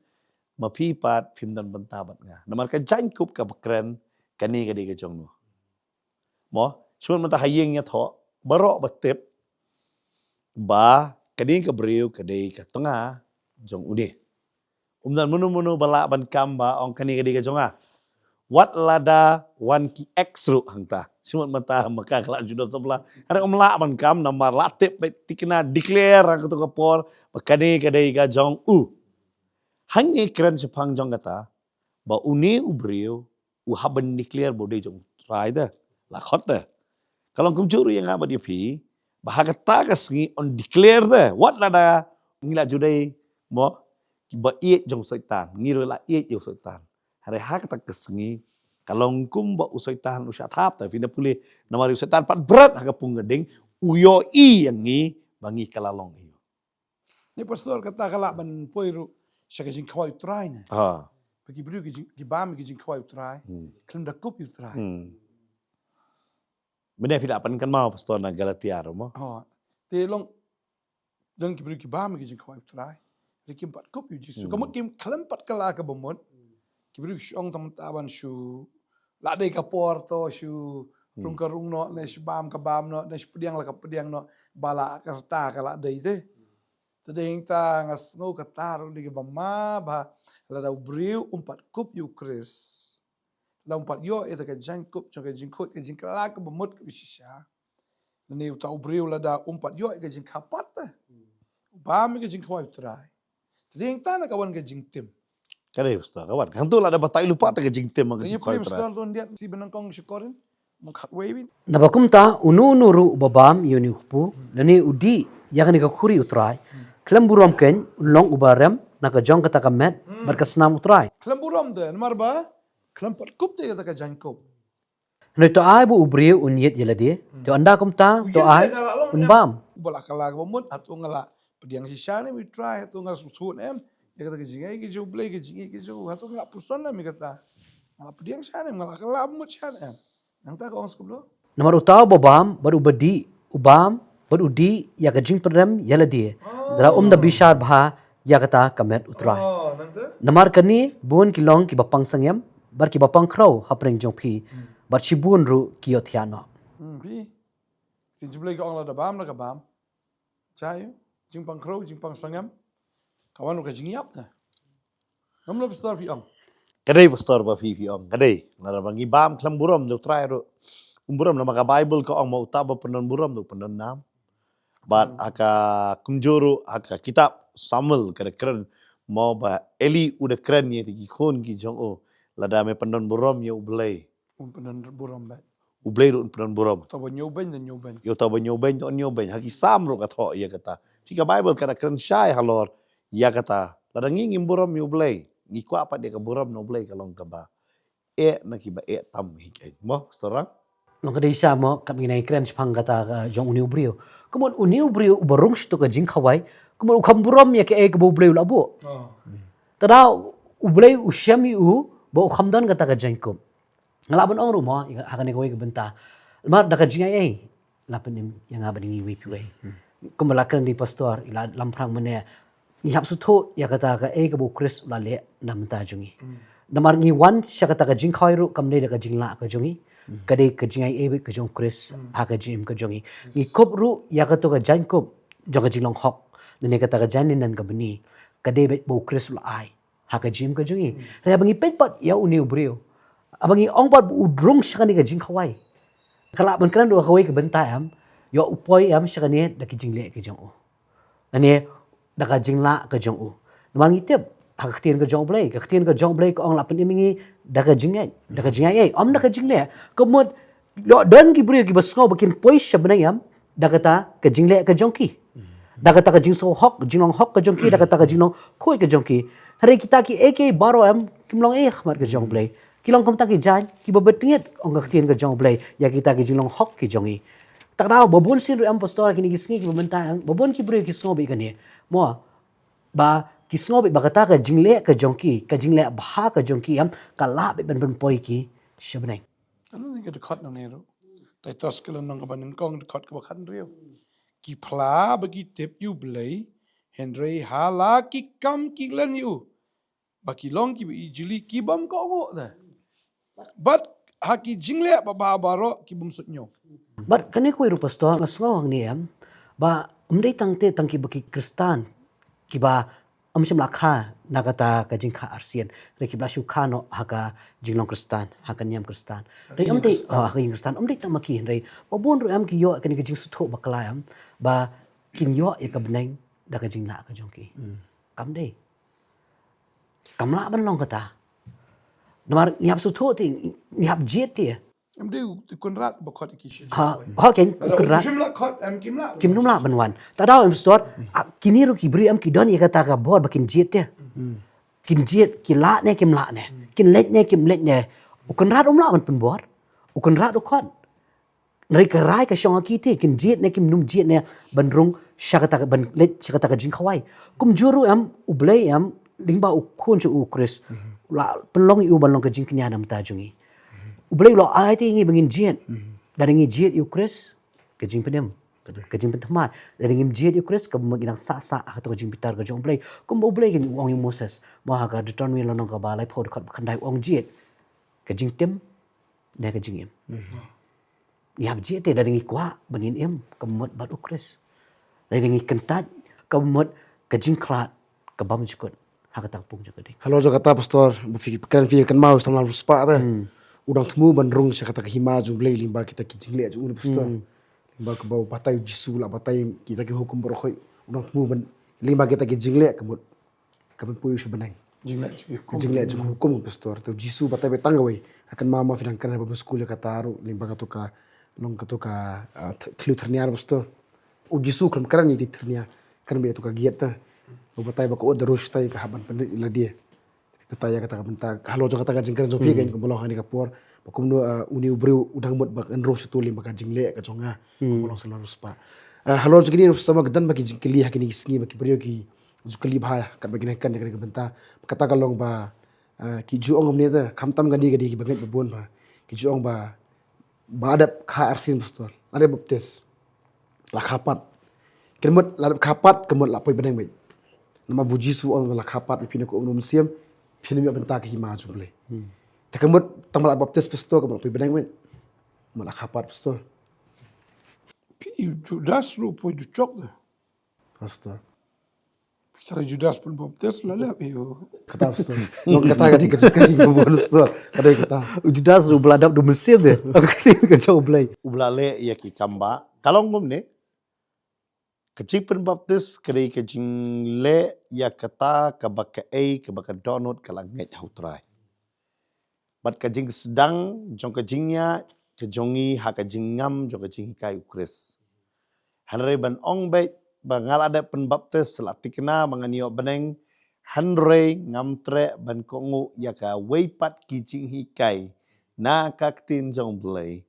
ma phi pat phim don bynta bad nga. Namar ka jaiñkup kaba kren, kane ka dei ka jong no. Mo, shu mut mynta ha ïing ïathoh, baroh ba tip ba kane ka briew ka dei ka tnga jong une. Um don mano mano ba lah ban kam ba ong kane ka dei ka jong nga. Wat lada wan ki ex ruh hangta. Shu mut mynta ma ka ka la ju don samla. Hynrei um lah ban kam namar la tip ba tikna declare ha kato ka por ba kane ka dei ka jong u. Hangne kren shaphang jong kata ba une u briew u hap ban declare ba u dei jong u Trai te. La khot te. Ka long kumjuh ruh ïa nga bad ïa phi ba ha kata ka sngi un declare te. Wat lada ngi la ju dei, mo, kiba ïeit jong u Soitan. Ngi ruh la ïeit ïa u Soitan. Hynrei ha kata ka sngi ka long kumba u Soitan u shah thap te. Phin da pule namar u Soitan pat bret ha ka pung ka ding, u ïohi ïa ngi ba ngi ka la long ïa u. Ni pastor, kata ka lah ban poi ruh sha ka jingkhawai u Trai ne. Ha. Ba ki briew ki jing, ki bam ki jingkhawai u Trai. Hmm. Khlem da kup ïa u Trai. Hmm. Mynne phi da pynkynmaw pastor na Galatia ruh mo. Ha. Te long don ki briew ki bam ki jingkhawai u Trai. Hynrei kim pat kup ïa u Jisu. Hmm. Ka mut kim khlem pat kylla kaba mut. Ki briew ki shu ong tang mynta ban shu la dei ka por to shu Hmm. rung ka rung noh, ne shu bam ka bam noh, ne shu pdiang la ka pdiang noh, ba la ka rta ka la dei te. Te dei ta nga sngew kata ruh dei kaba ma ba lada u briew um pat kup ïa u Khrist. La um pat ïoh ïa ka jingkup jong ka jingkhuid ka jingkylla kaba mut kaba shisha. Lane uta u briew lada um pat ïoh ïa ka jingkha pat te. U bam ïa ka jingkhawai u Trai. Te dei ta na ka wan ka jingtim. Ka dei pastor ka wan. Hangto lada batai lypa te ka jingtim ka jingkhawai u Trai. Pastor, don diat si ba nyngkong sha Korinth. Mo khatwei beit. Naba kumta uno uno ruh uba bam ïa une u kpu lane u dih ïa kane ka khuri u Trai, khlem burom keiñ un long uba rem na ka jong kata ka met bad ka snam u Trai. Khlem burom te namar ba khlem pat kup te kata ka jingkup. Hynrei to ai ba u briew un ïeit ïa lade, to ynda kumta to ai un bam. Uba la kylla kaba mut, hato nga la pdiang shisha ne em ïa u Trai, hato nga la sngewthuh ne em ïa kata ka jingïeit ka jong U Blei, ka jingïeit ka jong u, hato nga la puson ne em ïa kata. Nga la pdiang shisha ne em, nga la kylla kaba mut shisha ne em. Nangta ka ong skumno? Namar uta uba bam bad uba dih, u bam bad u dih ïa ka jingpynrem ïa lade, lada um da bishar bha ïa kata ka met u Trai. Oh, nangta? Namar kane bun ki long kiba pang sangem bad kiba pang khrew hapdeng jong phi, bad shibun ruh ki ïohthiah noh. Hmm, phi. Ka ktien U Blei ka ong lada bam, lada ka bam. Jai, jingpang khrew, jingpang sangem. Ka wan ruh ka jingïap te. Ngam lah pastor phi ong. Ka dei pastor ba phi phi ong. Ka dei. Lada ba ngi bam khlem burom da u Trai ruh um burom, namar ka Baibl ka ong ma uta ba pyndon burom da u pyndon nam. Bad ha ka kumjuh ruh ha ka kitab Samuel ka da kren mo ba Eli u da kren ïa ki khun ki jong u, lada me pyndon burom ïa U Blei. Un pyndon burom bad U Blei ruh un pyndon burom. Uta ba ñiewbeiñ da ñiewbeiñ. Ïa uta ba ñiewbeiñ da ñiewbeiñ. Ha ki Salm ruh ka thoh ïa kata. Phi, ka Baibl ka da kren shai halor ïa kata. Lada ngi ngim burom ïa U Blei, ngi kwah pat ïa ka burom na U Blei ka long kaba eh na kiba eh tam hi keiñ. Mo, pastor? Long ka dei shisha mo, kaba ngi nang kren shaphang kata ka jong une u briew. Ka mut une u briew uba rung sha kato ka jingkhawai, ka mut u kham burom ïa kaei kaba U Blei u la buh. Oh. Te da U Blei u shem ïa u ba u kham don kata ka jingkup. Nga lah ban ong ruh mo, ha kane kawei ka bynta. Namar da ka jingaiei la pynim ïa nga bad ïa ngi iwei pa iwei. Kumba la kren da i pastor, i la lamphrang mynne, ngi hap sngewthuh ïa kata kaei kaba U Khrist u la leh na bynta jong ngi. Namar ngi wan sha kata ka jingkhawai ruh kam dei da ka jinglah ka jong ngi. Ka dei ka jingaiei beit ka jong U Khrist ha ka jingim ka jong ngi. Ngi kup ruh ïa kato ka jingkup jong ka jinglong hok, lane kata ka jingïaid lyndet ka bynta, ka dei beit ba U Khrist u la ai ha ka jingim ka jong ngi. Hynrei haba ngi peit pat ïa une u briew, haba ngi ong pat ba u rung sha kane ka jingkhawai, ka lah ban kren ruh ha kawei ka bynta em, ïoh u poi em sha kane da ka jingleh ka jong u, lane da ka jinglah ka jong u. Namar ngi tip ha ka ktien ka jong U Blei, ka ktien ka jong U Blei ka ong la pynim ïa ngi da ka jingngeit, da ka jingaiei, ym da ka jingleh. Ka mut ïoh don ki briew kiba sngew ba kin poi sha bneng em da kata ka jingleh ka jong ki. Da kata ka jingsngewhok, jinglong hok ka jong ki, da kata ka jinglong khuid ka jong ki. Hynrei kita kiei kiei baroh em, kim long ei ha khmat ka jong U Blei. Ki long kum kita ki jaiñ, kiba btngit, ong ka ktien ka jong U Blei, ïa kita ki jinglong hok ki jong ngi. Te kata ba bun sien ruh em pastor kine ki sngi kiba mynta em, ba bun ki briew ki sngew beit kane. Mo, ba ki sngew beit ba kata ka jingleh ka jong ki, ka jingleh bha ka jong ki em, ka lah beit ban pynpoi ki sha bneng. Ka long ka dkhot nangne ruh. Titus ka lynnong kaba nyngkong dkhot kaba khathynriew. Ki phla ba ki tip ïa U Blei, hynrei ha la ki kam ki klet ïa u, ba ki long kiba ijli, ki bym kohnguh te. Bad ha ki jingleh babha baroh ki bym suidñiew. Bad kane kawei ruh pastor nga sngew hangne em, ba ym dei tang te tang kiba ki Khristan kiba ym shym la kha na kata ka jingkha arsien, hynrei kiba la shu kha noh ha ka jinglong Khristan, ha ka niam Khristan. Hynrei ym dei, ha ka ïing Khristan, ym dei tang ma ki, hynrei ba bun ruh em ki ïoh kane ka jingsngewthuh bakla em, ba kin ïoh ïa ka bneng da ka jinglah ka jong ki. Kam dei. Kam lah ban long kata. Namar ngi hap sngewthuh te, ngi hap jied te. Em dei u Kynrad ba khot ïa ki sha. Ha, ha, ken u Kynrad. Kim lah khot, em, kim lah. Kim lah ban wan. Te daw em pastor, ah, kine ruh ki briew em ki don ïa kata ka bor ba kin jied te. Kin jied, ki lah ne kim lah ne. Kin leit ne kim leit ne. U Kynrad um lah ban pynbor. U Kynrad u khot. Hynrei ka rai ka shong ha ki te, kin jied ne kim nym jied ne ban rung sha kata ka, ban leit sha kata ka jingkhawai. Kumjuh ruh em, U Blei em, lyngba u Khun jong u Khrist, u la pynlong ïa u ban long ka jingkñia na ka bynta jong ngi. U Blei u la ai te ïa ngi ba ngin jied. Lada ngi jied ïa u Khrist, ka jingpynim, ka jingpynthikna. Lada ngim jied ïa u Khrist, kaba mut ngi dang sah sah ha kato ka jingbitar ka jong U Blei. Kumba U Blei u ong ïa u Moses, mo, ha ka Deuteronomi lynnong kaba laiphew dkhot ba khyndai, u ong jied. Ka jingtim ne ka jingim. Ngi hap jied te, lada ngi kwah ba ngin im kaba mut bad u Khrist. Lada ngi kyntait kaba mut ka jingkhlad ka bymjukut ha kata ka pung jong ka ding. Halor jong kata pastor, ba phi kren, phi kynmaw samla riewspah te. U dang thmu ban rung sha kata ka hima jong U Blei lyngba kita ki jingleh jong u pastor. Lyngba kaba u batai u Jisu la batai kita ki hukum baroh khoit. U dang thmu ban lyngba kita ki jingleh ka mut ka pynpoi u sha bneng. Jingleh jong ka hukum. Jingleh jong ka hukum pastor. Te u Jisu batai beit tang kawei. Nga kynmaw ma phi dang kren haba mynskul ïa kata ruh lyngba kato ka, long kato ka, ah, th-, thliew thyrnia pastor. U Jisu khlem kren ïa ki thyrnia, kren beit ïa kato ka giat te. U batai ba ka ud da ruh shatai ka hap ban pynrit ïa lade. Phi batai ïa kata ka bynta, halor jong kata ka jingkren jong phi kein kumba long ha kane ka por. Ba kumno, ah, une u briew u dang mut ban rung shato lyngba ka jingleh ka jong nga. Kumba long samla riewspah. Ah, halor jong kine ruh pastor, ma ka don ba ki jingkylli ha kine ki sngi ba ki briew ki ju kylli bha, katba ngi nang kren ïa kane ka bynta. Kata ka long ba, ah, ki ju ong kumne te, khamtam kane ka dei kiba ngeit ba bun ba. Ki ju ong ba, ba la dep kha arsien pastor, la dep baptis, la kha pat. Ka mut la dep kha pat, ka mut la poi bneng beit. Namar ba u Jisu u ong la kha pat, phin ïoh ka um mynsiem, phin ïoh bynta ka hima jong U Blei. Te ka mut tang ba la baptis pastor, ka mut la poi bneng beit. Ka mut la kha pat pastor. Phi, Judas ruh poi dujok te. Pastor. Phi, sara Judas pynbaptis la leh, ïo. Kata pastor. Long kata ka dei ka jingkylli ka bun pastor. Ka dei kata. U Judas ruh ba la dap da u Mynsiem te. Ka jong U Blei. U ba la leh ïa ki kam ba. Ka long kumne. Ka jingpynbaptis ka dei ka jingleh ïa kata kaba kaei kaba ka dohnud ka la ngeit ha U Trai. Bad ka jingsdang jong ka jingïaid ka jong ngi ha ka jingngam jong ka jinghikai U Khrist. Hynrei ban ong beit ba nga la dep pynbaptis, la thikna ba ngan ïoh bneng, hynrei ngam treh ban kohnguh ïa kawei pat ki jinghikai na ka ktien jong U Blei,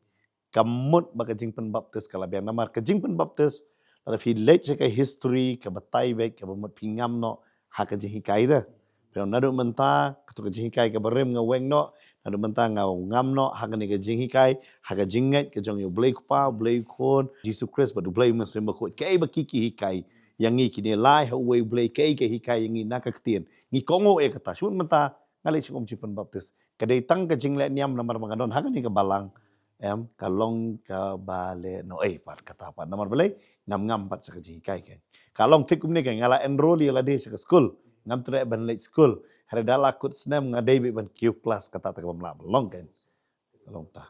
ka mut ba ka jingpynbaptis ka la biang. Namar ka jingpynbaptis, lada phi leit sha ka history, ka batai beit kaba mut phi ngam noh ha ka jinghikai te. Phi ong naduh mynta, kato ka jinghikai kaba rim nga weng noh, naduh mynta nga ngam noh ha kane ka jinghikai, ha ka jingngeit ka jong U Blei Kpa, U Blei Khun, Jisu Khrist bad U Blei Mynsiem Bakhuid. Kaei ba ki ki hikai ïa ngi, kine lai ha uwei U Blei, kaei ka hikai ïa ngi na ka ktien. Ngi kohnguh ïa kata. Shu mynta nga leit sha ka um jingpynbaptis. Ka dei tang ka jingleh niam namar ba nga don ha kane ka balang. Em, ka long kaba leh noh ei pat kata pat. Namar balei, ngam ngam pat sha ka jinghikai kein. Ka long thik kumne kein, nga la enroll ïa lade sha ka skul. Ngam treh ban leit skul. Hynrei da la kut snem nga dei beit ban kiew klas, kata te kaba mlah ban long kein. Ka long ta.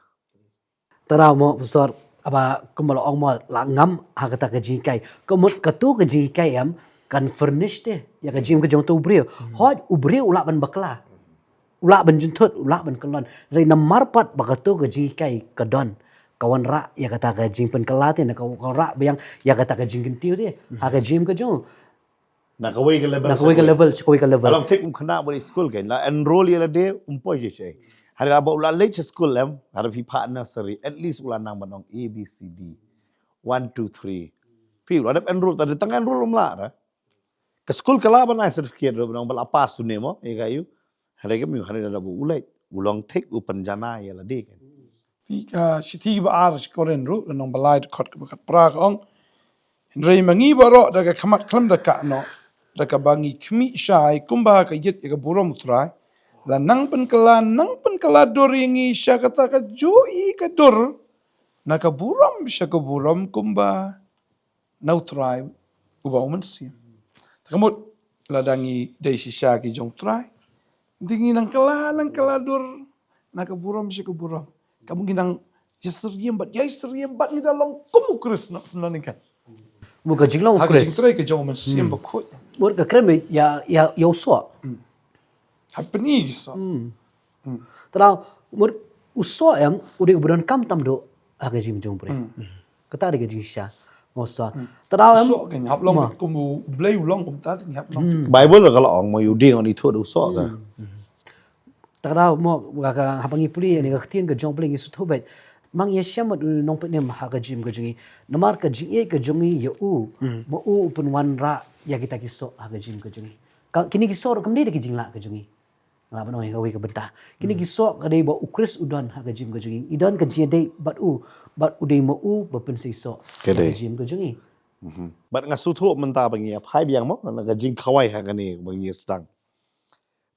Te da mo pastor, haba kumba la ong mo la ngam ha kata ka jinghikai. Ka mut kato ka jinghikai em, kan furnish te ïa ka jingim ka jong uto u briew. Hooid u briew u lah ban bakla. U lah ban jynthut, u lah ban kyllon. Hynrei namar pat ba kato ka jinghikai ka don, ka wanrah ïa kata ka jingpynkylla te, na ka wanrah biang ïa kata ka jingkyntiew te ha ka jingim ka jong u. Na kawei ka level, na kawei ka level, sha kawei ka level. Ka long thik, kum khynnah bad skul kan la enroll ïa lade, um poi shisha. Haba u la leit sha skul em, haba phi phah nursery, at least u la nang ban ong A B C D, one two three. Phi u la dep enroll, tang da tang enroll um lah da. Ka skul ka lah ban ai certificate ruh, ban ong ba la pass une mo, ïa ka ïa u. Hynrei kumne, hynrei lada u leit, u long thik, u pynjanai ïa lade kan. Phi, ka shithi ba ar sha Korinth ruh, lynnong ba lai, dkhot kaba khatphra ka ong: Hynrei ma ngi baroh, da ka khmat khlem da kah noh, da kaba ngi khmih shai kumba ka ïit ïa ka burom U Trai, la nang pynkylla, nang pynkylla dur ïa ngi sha kata kajuh ka dur, na ka burom sha ka burom, kumba na U Trai uba U Mynsiem. Te ka mut, lada ngi dei shisha ki jong U Trai, te ngi nang kylla, nang kylla dur na ka burom sha ka burom. Ka mut ngi nang ïasyriem bad, ïasyriem bad ngi da long kum U Khrist noh, sngewthuh kan. Mut ka jinglong U Khrist, ha ka jingtrei ka jong U Mynsiem Bakhuid. Mut ka kren ïa, ïa, ïa u soh. Hmm. Ha pynï ki soh. Hmm. Hmm. Te da mut u soh em, u dei uba donkam tam duh ha ka jingim jong u briew. Hmm. Kata dei ka jingshisha. Mo soh. Hmm. Te da em, u soh kan hap long, mo, kum U Blei u long kumta, te hap long. Hmm. Bible ka la ong mo, ïa u dieng un ithuh da u soh ka. Hmm. Te da mo, ka, ka, haba ngi pule ïa kane ka ktien ka jong U Blei ngi sngewthuh beit. Ma ngi ïashem bad u Nongpynim ha ka jingim ka jong ngi. Namar ka jingïeit ka jong ngi ïa u. Hmm. Ma u u pynwanrah ïa kita ki soh ha ka jingim ka jong ngi. Ka, kine ki soh ruh kam dei da ki jinglah ka jong ngi. Nga lah ban ong ïa kawei ka bynta. Kine ki soh ka dei ba U Khrist u don ha ka jingim ka jong ngi. I don ka jingïadei bad u, bad u dei ma u ba pynseisoh ha ka jingim ka jong ngi. Mhm. Bad nga sngewthuh mynta ba ngi ïa phai biang mo, na ka jingkhawai ha kane ba ngi ïa sdang.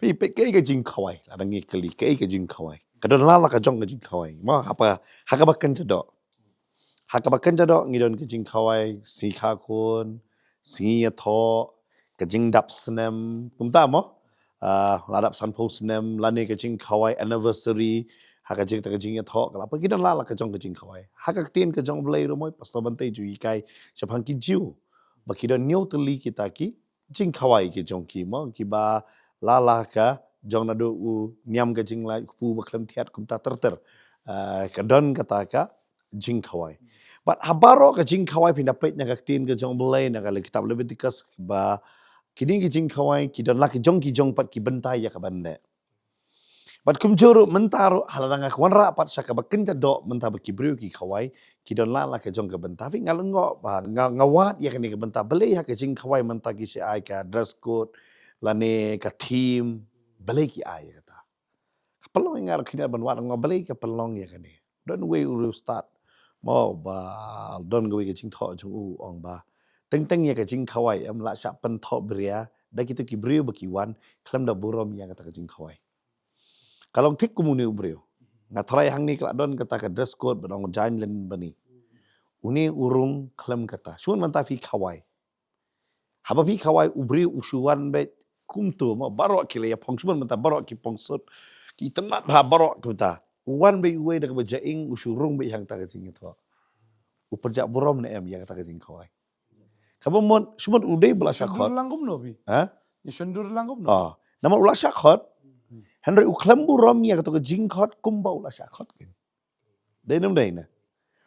Phi, phi, kaei ka jingkhawai, lada ngi kylli, kaei ka jingkhawai. Ka don la la ka jong ka jingkhawai. Mo, haba, ha kaba kynja doh. Ha kaba kynja doh ngi don ka jingkhawai, sngi kha khun, sngi ïathoh, ka jingdap snem, kumta mo. Ah, la dap sanphew snem, lane ka jingkhawai anniversary, ha ka jing, ka jingïathoh, ka la, ba ki don la la ka jong ka jingkhawai. Ha ka ktien ka jong U Blei ruh mo, Pastor Bante ju hikai shaphang ki Jiw. Ba ki don hynñiew tylli kita ki jingkhawai ki jong ki mo, kiba la la ka jong naduh u niam ka jinglait, u kpu ba khlem thiat, kumta ter ter. Ah, ka don kata ka jingkhawai. Bad ha baroh ka jingkhawai phin da peit na ka ktien ka jong U Blei, na ka kitab Leviticus, ba kine ki jingkhawai ki don la ki jong ki jong pat ki bynta ïa ka ban leh. Bad kumjuh ruh mynta ruh, ha la nga wanrah pat sha kaba kynja doh mynta ba ki briew ki khawai, ki don la la ka jong ka bynta. Phi, nga lyngngoh ba, nga, nga wad ïa kane ka bynta, balei ha ka jingkhawai mynta ki shu ai ka dress code, lane ka theme, balei ki ai ïa kata. Ka pynlong ïa nga ruh khyndiat ban wad, nga balei ka pynlong ïa kane. Don uwei u riewstad mo, ba don kawei ka jingthoh jong u, ong ba teng teng ïa ka jingkhawai em, la shah pynthoh bria da kito ki briew ba ki wan, khlem da burom ïa kata ka jingkhawai. Ka long thik kum une u briew. Nga tharai hangne ka la don kata ka dress code, ba dang jaiñ lynbani. Une u rung khlem kata. Shu mynta phi khawai. Haba phi khawai, u briew u shu wan beit kumto mo, baroh ki la ïa phong, shu mynta baroh ki phong suit. Ki itynnad bha baroh kumta. U wan beit uwei da kaba jaïing, u shu rung beit ha kata ka jingïathoh. U pynjah burom ne em ïa kata ka jingkhawai. Kaba mut, shu mut u dei ba la shah khot. Shon dur lang kumno phi? Ha? Ïa shon dur lang kumno? Ah, namar u la shah khot. Hynrei u khlem burom ïa kato ka jingkhot kumba u la shah khot kan. Dei ne ym dei ne?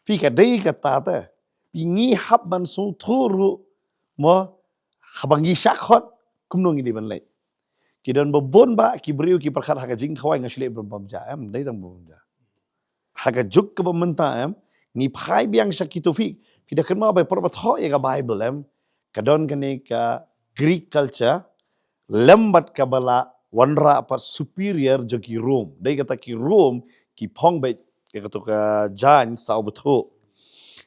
Phi, ka dei kata te. Phi, ngi hap ban sngewthuh ruh mo, haba ngi shah khot, kumno ngi dei ban leit. Ki don ba bun ba ki briew ki pyrkhat ha ka jingkhawai nga shu leit bym bym ja, em, dei tang bym bym ja. Ha ka juk kaba mynta em, ngi phai biang sha kito phi, phi da kynmaw ba por ba thoh ïa ka Bible em, ka don kane ka Greek culture, lem bad kaba la wanrah pat superior jong ki Rome. Dei kata ki Rome, ki phong beit ïa kato ka jaiñ saw bthuh.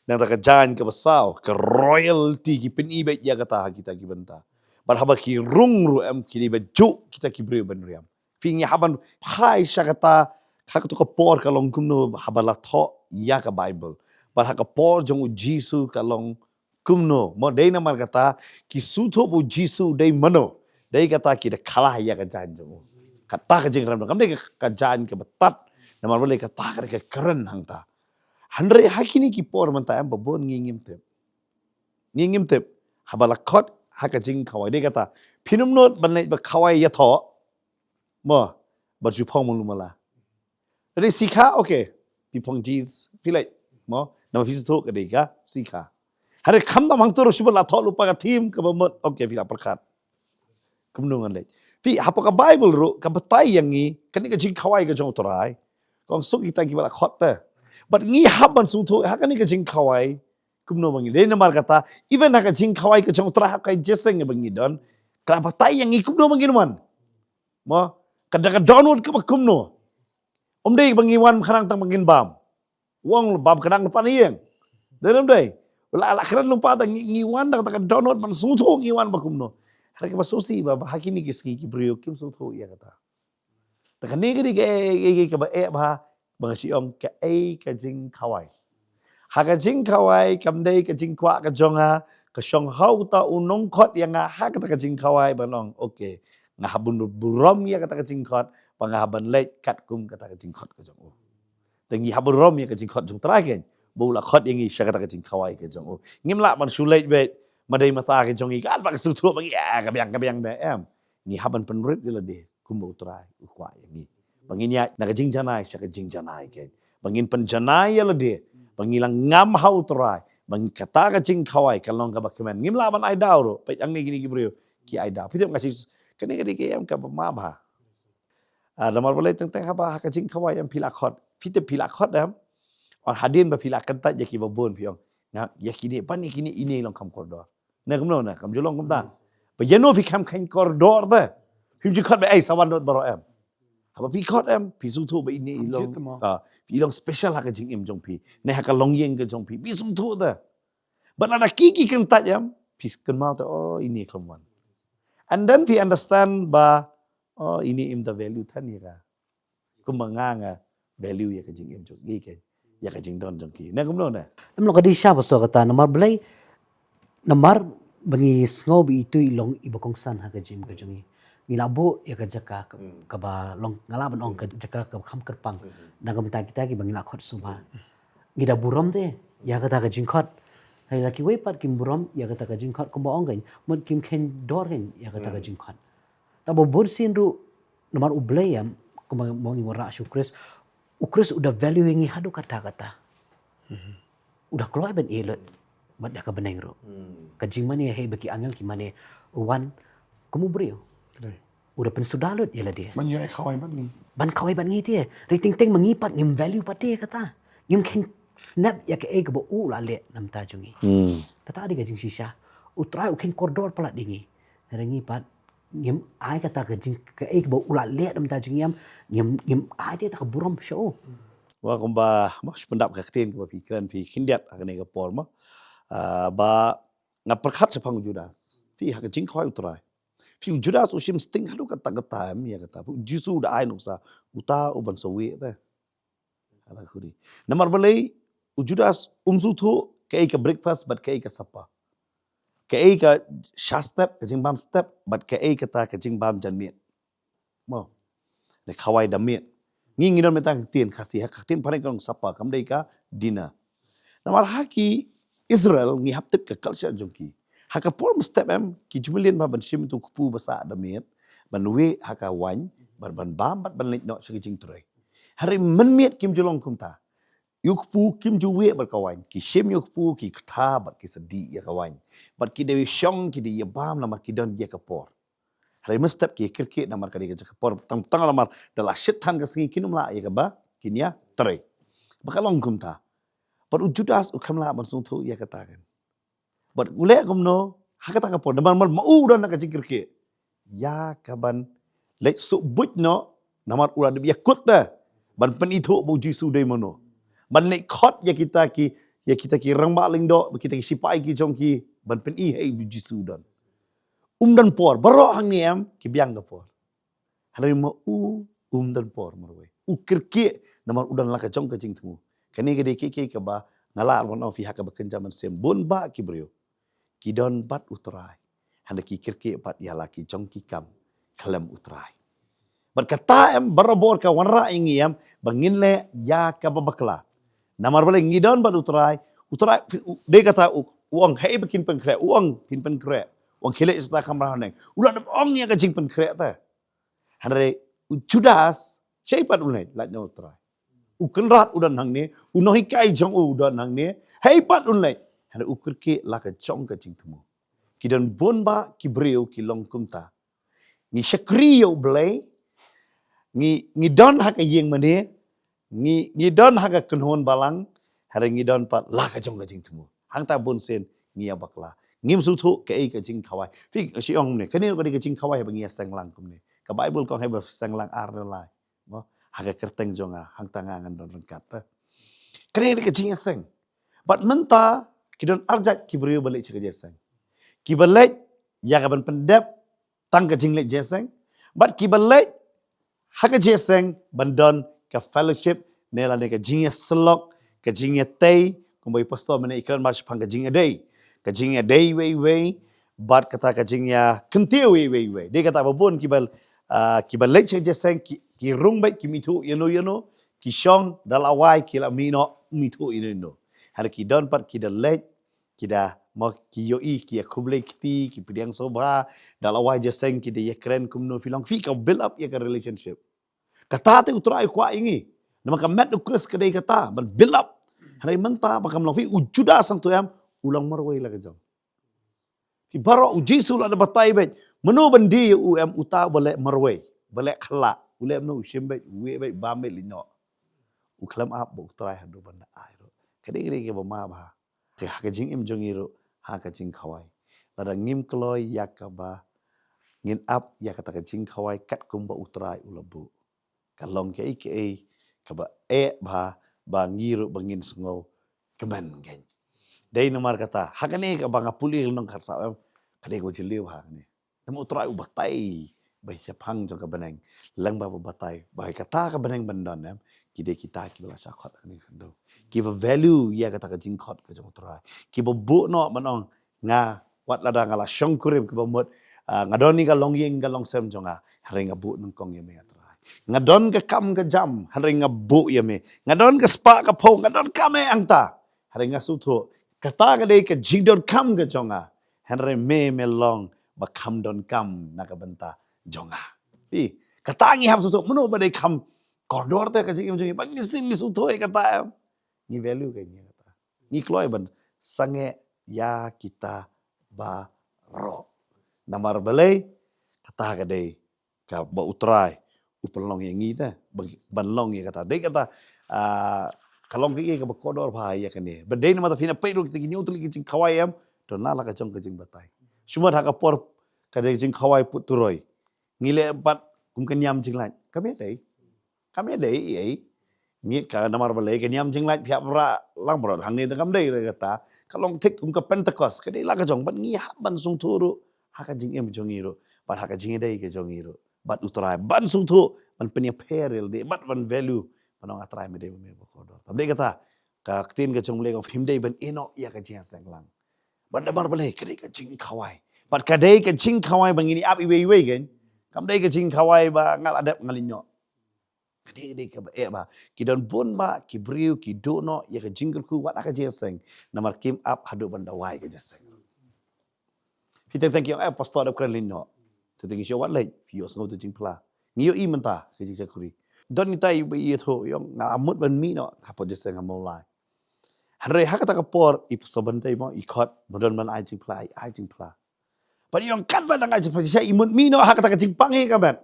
Nangta ka jaiñ kaba saw, ka royalty ki pyni beit ïa kata ha kita ki bynta. Bad haba ki rung ruh em ki dei ba juh kita ki briew ban riam. Phi, ngi hap ban phai sha kata, ha kato ka por ka long kumno haba la thoh ïa ka Bible. Bad ha ka por jong u Jisu ka long kumno. Mo, dei namar kata ki sngewthuh ba u Jisu dei mano. Dei kata ki da kylla ïa ka jaiñ jong u. Kata ka jingrem, kam dei ka, ka jaiñ kaba tad. Namar balei, kata ka dei ka kren hangta. Hynrei ha kine ki por mynta em ba bun ngi ngim tip. Ngi ngim tip. Haba la khot ha ka jingkhawai, dei kata. Phin ym nud ban leit ba khawai ïathoh. Mo, ban shu phong malu mala. Lada sngi kha, okay. Phi phong jeans, phi leit. Mo, namar phi sngewthuh ka dei ka sikha. Hynrei khamtam hangto ruh shu ban la thoh lypa ka theme kaba mut, okay, phi la pyrkhat. Kumno ngan leh. Phi, hapoh ka Bible ruh ka batai ïa ngi kane ka jingkhawai ka jong U Trai. Kong suk kita kiba la khot te. Bad ngi hap ban sngewthuh ha kane ka jingkhawai kumno ba ngi leh, namar kata, even ha ka jingkhawai ka jong U Trai ha ka jingïaseng ba ngi don, ka la batai ïa ngi kumno ba ngin wan. Mo, ka da ka downward kaba kumno. Ym dei ba ngi wan khnang tang ba ngin bam. Wan bam khnang lypa na ïing. Dei ym dei? La, la kren lypa, tang ngi, ngi wan da ka downward ban sngewthuh ngi wan ba kumno. Hynrei kaba sngewsih ba, ba ha kine ki sngi ki briew kim sngewthuh ïa kata. Te kane ka dei kaei, kaei, kaei kaba eh bha, ba nga shu ong kaei ka jingkhawai. Ha ka jingkhawai kam dei ka jingkwah ka jong nga, ka shong ha uta u nongkhot ïa nga ha kata ka jingkhawai ban ong, okay, nga hap ban burom ïa kata ka jingkhot, ba nga hap ban leit katkum kata ka jingkhot ka jong u. Te ngi hap burom ïa ka jingkhot jong U Trai kein, ba u la khot ïa ngi sha kata ka jingkhawai ka jong u. Ngim lah ban shu leit beit ma dei ma ta ka jong ngi, katba ka sngewthuh ba ngi, ah, ka biang, ka biang ba em. Ngi hap ban pynrit ïa lade kumba U Trai u kwah ïa ngi. Ba ngin ïaid na ka jingjanai sha ka jingjanai kein. Ba ngin pynjanai ïa lade. Ba ngi la ngam ha U Trai. Ba ngi, kata ka jingkhawai ka long kaba kmen. Ngim lah ban ai daw ruh. Peit hangne kine ki briew ki ai daw. Phi tip nga shu, kane ka dei ka em kaba ma bha. Ah, namar balei? Teng teng haba ha ka jingkhawai em phi la khot. Phi tip phi la khot em. Ong hadien ba phi la kyntait ïa kiba bun phi ong, nga, ïa kine, ban ïa kine, ine long kham kordor. Ne kumno ne, kam ju long kumta. Ba ïano phi kham kheiñ kordor te. Phim ju khot ba ei sa wan dot baroh em. Haba phi khot em, phi sngewthuh ba ine i long, ah, i long special ha ka jingim jong phi. Ne ha ka longïing ka jong phi. Phi sngewthuh te. Bad lada ki, ki kyntait em, phi kynmaw te, oh, ine khlem wan. And then phi understand ba, oh, ine im da value than ïa ka. Kumba nga, nga value ïa ka jingim jong ki, ïa ka jingdon jong ki. Ne kumno ne? Em, long ka dei shisha ba shu kata, namar balei, namar ba ngi sngew ba itu i long iba kongsan ha ka jingim ka jong ngi. Ngi la buh ïa ka jaka ka, kaba long, nga lah ban ong ka jaka kaba kham kyrpang. Na ka bynta kita kiba ngi la khot sngewbha. Ngi da burom te ïa kata ka jingkhot. Hynrei la kiwei pat kim burom ïa kata ka jingkhot, kumba ong kein, mut kim kheiñ dor kein ïa kata ka jingkhot. Tangba bun sien ruh, namar U Blei em, kumba ngi wanrah sha U Khrist, U Khrist u da value ïa ngi haduh katta katta. U da kloi ban ïeh lut bad da ka bneng ruh. Ka jingmane, hei ba ki angel ki mane, u wan kum u briew. U da pynsuda lut ïa lade ban ïoh khawai bad ngi. Ban khawai bad ngi te. Hynrei teng teng ma ngi pat ngim value pat te kata. Ngim kheiñ snep ïa kaei kaba u la leh na bynta jong ngi. Kata dei ka jingshisha. U Trai u kheiñ kordor palat ïa ngi. Hynrei ngi pat ngim ai kata ka jing, kaei kaba u la leh na bynta jong ngi em, ngim, ngim ai te kata ka burom sha u. Wa kumba, ma shu pyndap ka ktien kaba phi kren phi khyndiat ha kane ka por ma. Ah, ba nga pyrkhat shaphang u Judas. Phi ha ka jingkhawai U Trai. Phi u Judas u shim sting haduh katta katta em ïa kata. U Jisu u da ai nuksa. Uta u ban sa wieh te. Kata khuri. Namar balei u Judas um sngewthuh kaei ka breakfast bad kaei ka supper. Kaei ka shah step, ka jingbam step, bad kaei kata ka jingbam janmiet. Mo. Ne khawai da miet. Ngi ngi don mynta ka ktien Khasi ha ka ktien phareng ka long supper, kam dei ka dinner. Namar ha ki Israel ngi hap tip ka culture jong ki. Ha ka por mynstep em, ki ju mlien bha ban shim tu kpu ba sah da miet, ban wieh ha ka waiñ, ban, ban bam, bad ban leit noh sha ka jingtrei. Hynrei mynmiet kim ju long kumta. Ïa u kpu kim ju wieh bad ka waiñ. Ki shim ïa u kpu, ki ktha bad ki sa dih ïa ka waiñ. Bad ki dei shong, ki dei ïa bam namar ki don ïa ka por. Hynrei mynstep ki kyrkieh namar ka dei ka jaka por. Tang, tang namar da la shit than ka sngi kin ym lah ïa kaba kin ïa trei. Ba ka long kumta. Bad u Judas u kham lah ban sngewthuh ïa kata kan. Bad u leh kumno, ha kata ka por, namar ma u don na ka jingkyrkieh. Ïa kaban leit suk buit noh, namar u la dep ïa kut te. Ban pynithuh ba u Jisu dei mano. Ban leit khot ïa kita ki, ïa kita ki rangbah lyngdoh, ba kita ki sipai ki jong ki, ban pyni hei ba u Jisu don. Um don por, baroh hangne em, ki biang ka por. Hynrei ma u, um don por marwei. U kyrkieh, namar u don la ka jong ka jingthmu. Kane ka dei kiei kiei kaba, nga lah ban ong phi ha kaba kynja mynsiem. Bun bah ki briew. Ki don bad u Trai. Hynrei ki kyrkieh pat ïa la ki jong ki kam. Khlem u Trai. Bad kata em barabor ka wanrah ïa ngi em. Ba ngin leh ïa kaba bakla. Namar balei ngi don bad u Trai. U Trai, u, dei kata u, u ong hei ba kin pynkhreh. U ong phin pynkhreh. U ong khie leit sha ta kamra haneng. U la dep ong ïa ka jingpynkhreh te. Hynrei u Judas, shaei pat u leit, lait na u Trai. u kynrad u don hangne, u nonghikai jong u u don hangne, hei pat un leit. Hynrei u kyrkieh la ka jong ka jingthmu. Ki don bun bah ki briew ki long kumta. Ngi shakri ïa U Blei, ngi, ngi don ha ka ïing mane, ngi, ngi don ha ka kynhun balang, hynrei ngi don pat la ka jong ka jingthmu. Hangta bun sien ngi ïa bakla. Ngim sngewthuh kaei ka jingkhawai. Phi, shu ong kumne, kane ka dei ka jingkhawai ba ngi ïa seng lang kumne. Ka Baibl ka ong haba seng lang ar ne lai. Mo, ha ka kyrteng jong nga, hangta nga ngan don ryngkat te. Kane ka dei ka jingïaseng. Bad mynta, ki don arjat ki briew ba leit sha ka jingïaseng. Ki ba leit, ïa ka ban pyndep, tang ka jingleit jingïaseng. Bad ki ba leit, ha ka jingïaseng, ban don ka fellowship, ne lane ka jingïasyllok, ka jingïatei, kumba i pastor mynne i kren ba shaphang ka jingïadei. Ka jingïadei iwei iwei, bad kata ka jingïakyntiew iwei iwei. Dei kata ba bun ki ba, ah, ki ba leit sha ka jingïaseng, ki, ki rung beit, kim ithuh ïano ïano, ki shong, da la wai, ki la mih noh, kim ithuh ïano ïano. Hynrei ki don pat ki da leit, ki da, mo, ki ïohi, ki ïa khublei kti, ki pdiang sngewbha, da la wai jingïaseng, ki da ïa kren kumno phi long, phi ka build up ïa ka relationship. Kata te U Trai u kwah ïa ngi. Namar ka met U Khrist ka dei kata, ban build up. Hynrei mynta ba kam long, phi, u Judas hangto em, u long marwei la ka jong. Phi, baroh U Jisu la da batai beit, mano ban die ïa u em, uta ba leh marwei, ba leh khlak, u leh mano, u shim beit, u wieh beit, bam beit, leit noh. U khlem ap ba U Trai haduh ban da ai ruh. Ka dei, ka dei kaba ma bha. Te ha ka jingim jong ngi ruh, ha ka jingkhawai. Lada ngim kloi ïa kaba ngin ap ïa kata ka jingkhawai katkum ba U Trai u la buh, ka long kaei kaei kaba eh bha ba ngi ruh ba ngin sngewkmen kein. Dei namar kata, ha kane kaba nga pule lynnong khatsaw em, ka dei kaba jylliew ha kane. Namar U Trai u batai ba shaphang jong ka bneng, lem bad ba batai ba kata ka bneng ban don em, ki dei kita kiba la shah khot ha kane ka khyndew, kiba value ïa kata ka jingkhot ka jong U Trai, kiba buh noh ban ong, nga, wat lada nga la shongkurim, kiba mut, ah, nga don ïa ka longïing ka longsem jong nga, hynrei nga buh nyngkong ïa me, ah Trai. Nga don ka kam ka jam, hynrei nga buh ïa me. Nga don ka spah ka phew, nga don kam eh hangta, hynrei nga sngewthuh kata ka dei ka jingdonkam ka jong nga, hynrei me, me long ba kham donkam na ka bynta jong nga. Phi, kata ngi hap sngewthuh, mano ba dei kham kordor te ha ka jingim jong ngi, ba ngi sngewthuh ïa kata em. Ngi value ka ngi kata. Ngi kloi ban sangeh ïa kita baroh. Namar balei? Kata ka dei kaba U Trai u pynlong ïa ngi te, ban, ban long ïa kata. Dei kata, ah, ka long kaei kaba kordor bha ïa kane. Ba dei namar ta phi na peit ruh kita ki hynñiew tylli ki jingkhawai em, don la la ka jong ka jingbatai. Shu mut ha ka por ka dei jingkhawai put turoi, ngi leh pat kum ka niam jinglait. Kam dei. Kam dei ei ei. Ngi ka, namar balei ka niam jinglait phi hap rah lang baroh, hangne te kam dei re kata. Ka long thik kum ka Pentecost, ka dei la ka jong, bad ngi hap ban sngewthuh ruh ha ka jingim jong ngi ruh, bad ha ka jingïadei ka jong ngi ruh bad U Trai, ban sngewthuh, ban pynïapher ïa lade, bad ban value, ban ong, ah Trai, me dei ba me ba kordor. Tam dei kata, ka ktien ka jong U Blei ka ong phim dei ban ïehnoh ïa ka jingïaseng lang. Bad namar balei? Ka dei ka jingkhawai. Bad ka dei ka jingkhawai ba ngin ïa ap iwei iwei kein. Kam dei ka jingkhawai ba nga la dep nga leit noh. Ka dei, ka dei kaba eh bha. Ki don bun bah ki briew ki duh noh ïa ka jingkyrkhu wat ha ka jingïaseng, namar kim ap haduh ban da wai ka jingïaseng. Phi teng teng ki ong, eh, pastor dep kren leit noh. Teng teng ki shu ong wat leit, phi ïohsngew te jingphla. Ngi ïohi mynta ka jingshakri. Don kita iba ïathuh, ïong, nga mut ban mih noh, ka por jingïaseng nga mawlai. Hynrei ha kata ka por i pastor Bantei mo, i khot ba don ban ai jingphla, i ai jingphla. Bad i ong katba dang ai jingphla, shisha i mut mih noh ha kata ka jingpang hi ka met.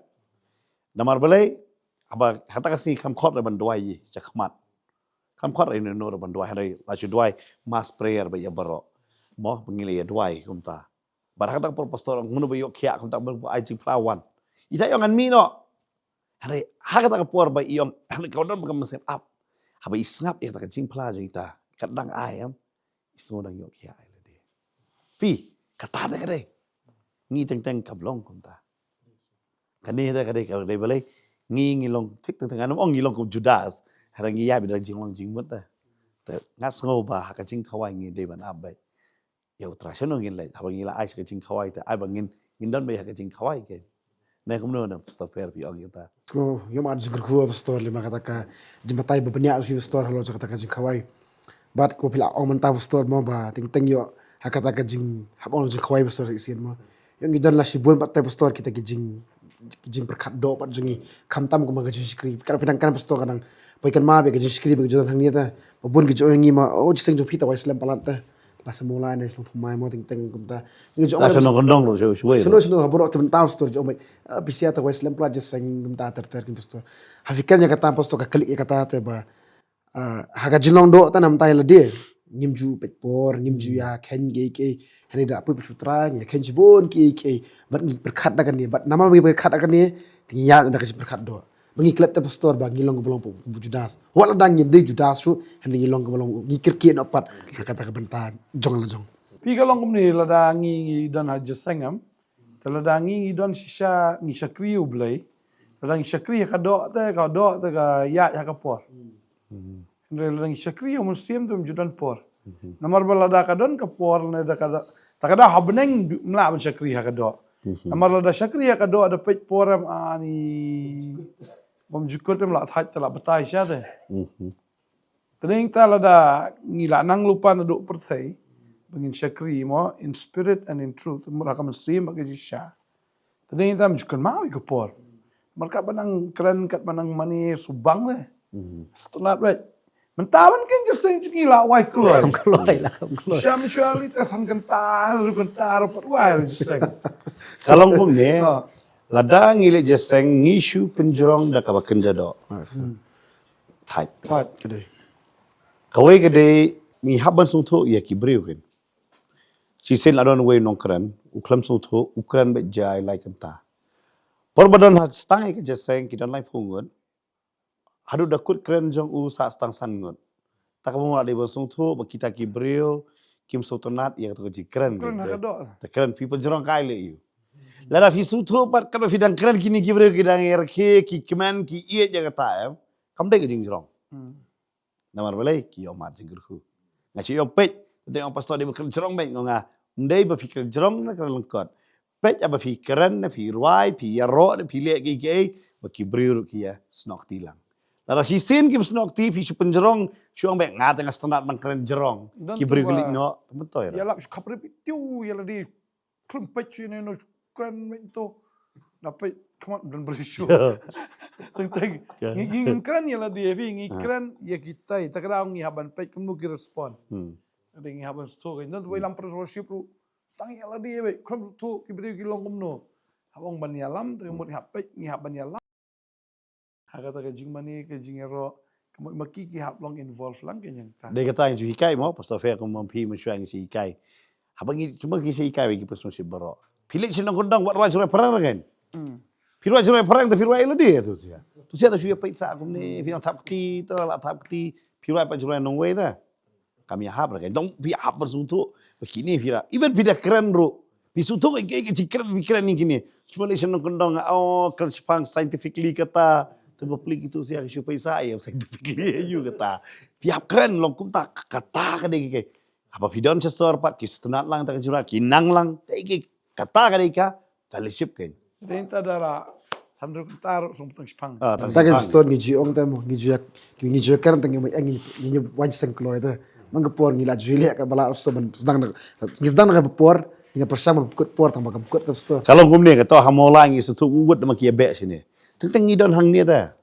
Namar balei? Haba ha kata ka sngi kam khot re ban duwai ïa i shakhmat. Kam khot re ïano ïano re ban duwai, hynrei la shu duwai mass prayer ba ïa baroh. Mo, ba ngi la ïa duwai kumta. Bad ha kata ka por pastor ong, mano ba ïoh khiah kumta, mano ba ai jingphla, wan. Ita i ong ngan mih noh. Hynrei ha kata ka por ba i ong, hynrei ka don ba ka mynsiem ap. Haba i sngap ïa kata ka jingphla jong ita, kat dang ai em, i sngew dang ïoh khiah ïa lade. Phi, kata te ka dei. Ngi teng teng kam long kumta. Kane te ka dei, ka dei balei? Ngi, ngi long thik teng teng, ngan ym ong ngi long kum Judas, hynrei ngi ïa bit da jinglong jingmut te. Te nga sngew ba ha ka jingkhawai ngi dei ban ap beit ïa U Trai. Shano ngin leit? Haba ngi la ai sha ka jingkhawai te, ai ba ngin, ngin don beit ha ka jingkhawai kein. Ne kumno ne pastor Pher, phi ong kita? Sngewbha ïa ma jingkyrkhu pastor, lymne kata ka jingbatai ba bniah phi pastor halor jong kata ka jingkhawai. Bad kumba phi la ong mynta pastor mo ba teng teng ïoh ha kata ka jing, hap ong jingkhawai pastor shisien mo. Ïoh ngi don la shibun pat te pastor kita ki jing, Ka jingpyrkhat doh pat jong ngi. Khamtam kumba ka jingshakri. Ka pynang kan pastor ka nang. Poi kan ma ba ka jingshakri ba ka jingdon hangne te. Ba bun ki jong ngi ma, oh, jingïaseng jong phi te wai slem palat te. La sa mawlai ne shlong thumai mo teng teng kumta. Ngi jong. La sa nongkyndong ruh shu shu. Shu shu ha baroh ki bynta pastor jong. Ah, phi sa te wai slem palat jingïaseng kumta ter ter ki pastor. Ha phi kren ïa kata pastor ka klik ïa kata te ba. Ah, ha ka jinglong doh ta namar ïa lade. Ngim ju peit por, ngim ju ïa khein kiei kiei. Hangne da poi peit shu trai, ïa khein shibun kiei kiei. Bad ngi pyrkhat da kane, bad namar ngi pyrkhat da kane, te ngi ïa da ka jingpyrkhat doh. Ba ngi klet da pastor ba ngi long kaba long pu Judas. Wat lada ngim dei Judas ruh, hangne ngi long kaba long ngi kyrkieh noh pat. Ha kata ka bynta jong la jong. Phi ka long kumne lada ngi, ngi don ha jingïaseng em. Te lada ngi, ngi don shisha ngi shakri U Blei. Lada ngi shakri ha ka doh te, ka doh te ka ïaid ha ka por. Hynrei lada ngi shakri ha u Mynsiem te ym ju don por. Namar ba lada ka don ka por ne da ka da, ta ka da ha bneng ym lah ban shakri ha ka doh. Namar lada shakri ha ka doh da peit por em ani bym ju kut em lah thait te lah batai sha te. Te dei ta lada ngi la nang lypa naduh pyrthei ba ngin shakri mo in spirit and in truth, mut ha ka mynsiem bad ka jingshisha. Te dei ta ym ju kynmaw ïa ka por. Mar kat ba nang kren kat ba nang mane subang le. Stunat wei. Mynta ban ken jingïaseng jong ngi la wai kloi. Kloi la, kloi. Sha mi shwa li ta san kynta, ru kynta, ru pat wai jingïaseng. Ka long kumne. Lada ngi leit jingïaseng ngi shu pynjrong da kaba kynja doh. Thait. Thait. Ka dei. Kawei ka dei ngi hap ban sngewthuh ïa ki briew kin. Shisien la don uwei u nongkren, u khlem sngewthuh, u kren beit jai lai kynta. Por ba don ha tang ïa ka jingïaseng ki don laiphew ngut. Haduh da kut kren jong u sa tang san ngut. Ta ka bym lah dei ban sngewthuh ba kita ki briew kim sngewtynnat ïa kata ka jingkren. Kren ha ka doh. Te kren phi pynjrong kai leh ïa u. Lada phi sngewthuh pat katba phi dang kren kine ki briew ki dang ïa rkhie ki kmen ki ïeit ïa kata em. Kam dei ka jingjrong. Namar balei ki ïoh mad jingkyrkhu. Nga shu ïoh peit, te ong pastor dei ba kren jrong beit, nga ong nga. Ym dei ba phi kren jrong ne kren lyngkot. Peit haba phi kren ne phi rwai, phi ïaroh ne phi leh kiei kiei, ba ki briew ruh ki ïa snoh kti lang. Lada shisien kim snoh kti phi shu pynjrong, shu ong beit nga te nga sngewtynnat ban kren jrong. Ki briew ki leit noh, te myntoi ruh. Ïa lap shu khap rip tiu ïa lade. Khlem peit shu ne no shu kren beit to. Da peit khmat don beri shu. Teng teng. Ngi ngi kren ïa lade phi ngi kren ïa kitai. Ta ka daw ngi hap ban peit kumno ki respond. Ade ngi hap ban sngewthuh kan. Don wei lam praise worship ruh. Tang ïa lade wei khlem sngewthuh ki briew ki long kumno. Hap ong ban ïalam te ka mut ngi hap peit ngi hap ban ïalam. Ha kata ka jingmane ka jingïaroh ka mut ma ki ki hap long involve lang ka jingta. Dei kata ngi ju hikai mo pastor Fair kum phi mynshuwa ngi sa hikai. Haba ngi cuma ngi sa hikai ba ki praise worship baroh. Phi leit sha nongkyndong wat rwai jroi phareng kan. Phi rwai jroi phareng te phi rwai lade tu sia. Tu sia ta shu ïa peit sa kumne phi nang thap kti ta la thap kti phi rwai pat jroi nongwei ta. Kam ïahap ra ka jong phi hap ban sngewthuh ba kine phi ra even phi da kren ruh phi sngewthuh ka ka jingkren phi kren ïa kine. Shu leit sha nongkyndong oh kren shaphang scientifically kata te ba pli kitu sia ka shu pisa ïa scientifically ïa u kata. Phi hap kren long kumta kata ka dei ka haba phi don sha sor pat ki sngewtynnat lang ta ka jingïaroh ki nang lang ka ka kata ka dei ka fellowship kein. Dei ta da la san ruh kynta ruh sngewthuh shaphang. Ah, tang ta ka shaphang. Pastor ngi ju ong ta mo ngi ju ïa ngi ju ïa kren ta ngi mo ngi ngi wan seng kloi ta. Mang ka por ngi la ju leh ka ba la so ban sdang na ngi sdang na ka por ngi na pyrshang ban kut por tang ba ka kut ta pastor. Ka long kumne ka to ha mo la ngi sngewthuh u wut ma ki ïa beh shane. Teng teng ngi don hangne ta.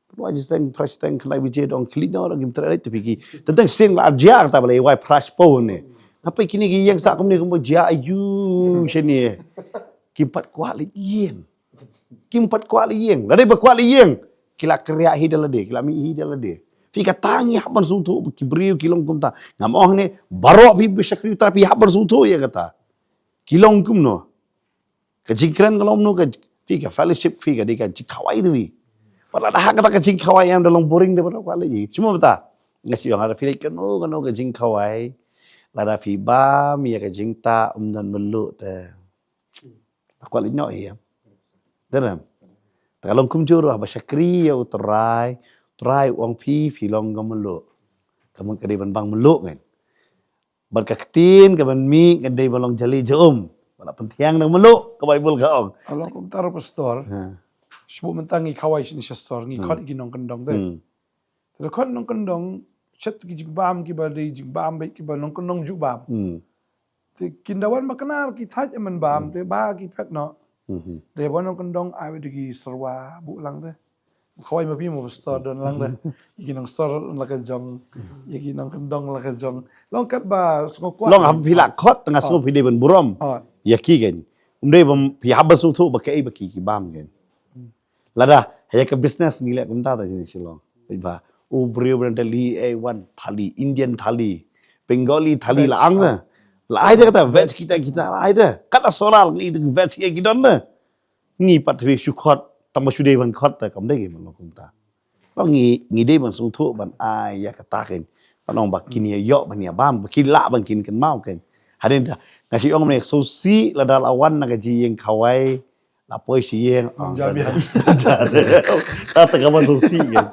Pynwai jingsteng, fresh steng, khyndai baje dong khlieh noh, ngim treh leit te phi ki. Teng teng steng la ap jia kata balei wai fresh po ne. Nga peit kine ki ïeng sah kumne kumba jia ayu shane. Kim pat kwah leit ïeng. Kim pat kwah leit ïeng. Lada ba kwah leit ïeng. Ki la kyrïah hi da lade, ki la mih hi da lade. Phi kata ngi hap ban sngewthuh ba ki briew ki long kumta. Ngam ong ne baroh phi ba shakri Trai phi hap ban sngewthuh ïa kata. Ki long kumno. Ka jingkren ka long kumno ka phi ka fellowship phi ka dei ka jingkhawai tu phi. Wat la da ha kata ka jingkhawai em da long boring te ba kwah leit ïa. Shu mo bata. Nga shu ong lada phi leit kano kano ka jingkhawai. Lada phi bam ïa ka jingtah ym don mluh te. Kwah leit noh ïa. Dei em. Te ka long kumjuh ruh haba shakri ïa u Trai, Trai u ong phi phi long ka mluh. Ka mut ka dei ban bang mluh ngan. Bad ka ktien ka ban mih ka dei ba long jali jahum. Ba la pynthiang da mluh ka Baibl ka ong. Ka long kumta ruh pastor. Ha. Shu mynta ngi khawai shisha sor ngi khot ki nongkyndong te. Hmm. Te da khot nongkyndong shet ki jingbam ki ba dei jingbam beit ki ba nongkyndong ju bam. Hmm. Te kin da wan ba knar ki thait man bam te ba ki phet noh. Mhm. Dei ba nongkyndong ai da ki syrwa buh lang te. Khawai ma phi mo pastor don lang te. Ïa ki nongsor la ka jong. Ïa ki nongkyndong la ka jong. Long katba sngewkwah. Long haba phi la khot tang nga sngew phi dei ban burom. Oh. Ïa ki kan. Um dei ba phi hap ban sngewthuh ba kaei ba ki ki bam kan. Lada ha ïa ka business ngi leh kumta ta jingshilong. Ba u briew ban thali A one thali, Indian thali, Bengali thali la ang ta. La ai ta kata veg kita kita la ai ta. Kata soral ngi tu veg ïa ki don ta. Ngi pat phi shu khot tang ba shu dei ban khot ta kam dei ki ban long kumta. Long ngi ngi dei ban sngewthuh ban ai ïa kata kan. Ban long ba kin ïa ïoh ban ïa bam ba kin lah ban kin kynmaw kan. Hadien da nga shu ong ne sngewsih lada la wan na ka jingïeng khawai. La poi shi ïeng. Ong jam ïa. Kata ka ba sngewsih kan.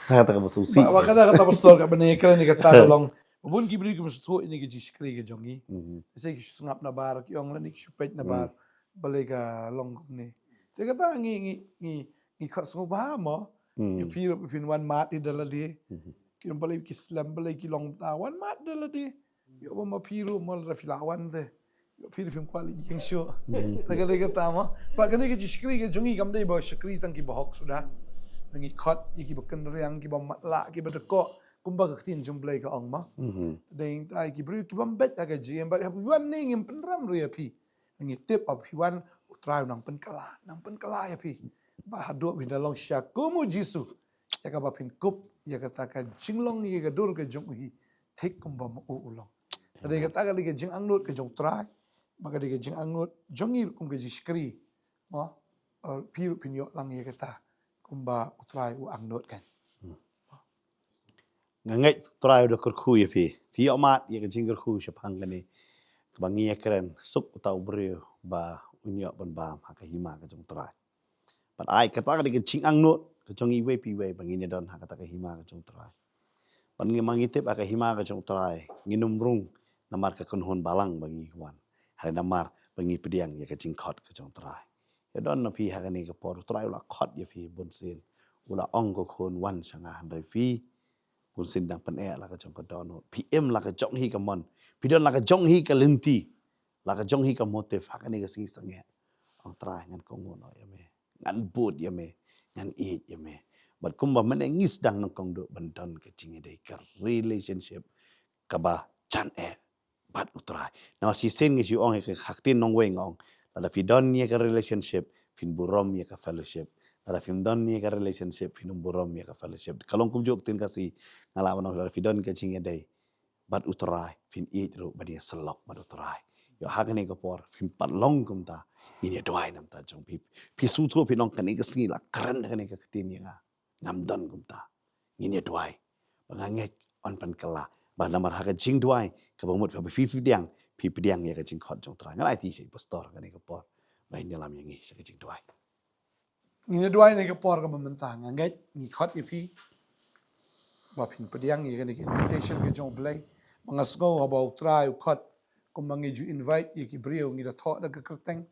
Kata ka ba sngewsih. Ba kata kata pastor ka bane kren ni kata ka long. Bun ki briew ki mesti thoh ini ki jingshakri ka jong ngi. Mhm. Sa ki sngap na bar ki ong la ni ki shu peit na bar. Balei ka long kumne. Te kata ngi ngi ngi ngi khot sngewbha mo. Hmm. Ïa phi ruh phin wan mad ïa da lade. Mhm. Ki balei ki slem balei ki long ta wan mad da lade. Ïoh ba ma phi ruh mo la phi la wan te. Ïoh phi ruh phim kwah leit ïeng shuh. Hmm. Te ka dei kata mo. Ba kane ka jingshakri ka jong ngi kam dei ba shakri tang ki bahok suda. Ngi khot ïa ki ba kynriang ki ba matlah ki ba dei ko kumba ka ktien jong Blei ka ong mo. Mhm. Dei ta ki briew ki bym beit ha ka jingim ba wan ne ngim pynrem ruh ïa phi. Ngi tip ba phi wan u Trai u nang pynkylla, nang pynkylla ïa phi. Ba haduh phin da long sha kum u Jisu. Ïa kaba phin kup ïa kata ka jinglong ïa ka dur ka jong u hi. Thik kumba ma u u long. Ka dei kata ka dei ka jingangnud ka jong u Trai. Ba ka dei ka jingangnud jong ngi ruh kum ka jingshakri. Mo, eh, phi ruh phin ïoh lang ïa kata kumba u Trai u angnud kan. Hmm. Nga ngeit Trai u da kyrkhu ïa phi. Phi ïoh mad ïa ka jingkyrkhu shaphang kane. Kaba ngi ïa kren suk uta u briew ba un ïoh ban bam ha ka hima ka jong Trai. Bad ai kata ka dei ka jingangnud ka jong iwei pa iwei ba ngin ïa don ha kata ka hima ka jong Trai. Bad ngi ma ngi tip ha ka hima ka jong Trai ngin ym rung namar ka kynhun balang ba ngi wan. Hynrei namar ba ngi pdiang ïa ka jingkhot ka jong Trai. Ïa don na phi ha kane ka por u Trai u la khot ïa phi bun sien. U la ong ko khun wan sha nga hynrei phi bun sien dang pyneh la ka jong ka dohnud. Phi im la ka jong hi ka mon. Phi don la ka jong hi ka lynti. La ka jong hi ka motive ha kane ka sngi sangeh. Ong Trai ngan kohnguh noh ïa me. Ngan bud ïa me. Ngan ïeit ïa me. Bad kumba mynne ngi sdang nyngkong duh ban don ka jingïadei ka relationship kaba jan eh bad u Trai. Namar shisien ngi shu ong ïa ka ha ktien nongwei nga ong. Lada phi don ïa ka relationship phin burom ïa ka fellowship. Lada phim don ïa ka relationship phin ym burom ïa ka fellowship. Ka long kumjuh ktien Khasi nga lah ban ong lada phi don ka jingïadei bad u Trai phin ïeit ruh ban ïasyllok bad u Trai. Ïoh ha kane ka por phim pat long kumta. Ngin ïa duwai namar ta jong phi. Phi sngewthuh phi long kane ka sngi la kren kane ka ktien ïa nga. Ngam don kumta. Ngin ïa duwai. Ba nga ngeit yn pynkylla. Ba namar ha ka jingduwai kaba mut phi phi pdiang, phi pdiang ïa ka jingkhot jong Trai. Nga la aiti sha i pastor kane ka por. Ba in ïalam ïa ngi sha ka jingduwai. Ngin ïa duwai ne ka por kaba mynta nga ngeit ngi khot ïa phi. Ba phin pdiang ïa kane ka invitation ka jong u Blei. Ba nga sngew haba u Trai u khot kumba ngi ju invite ïa ki briew ngi da thoh da ka kyrteng.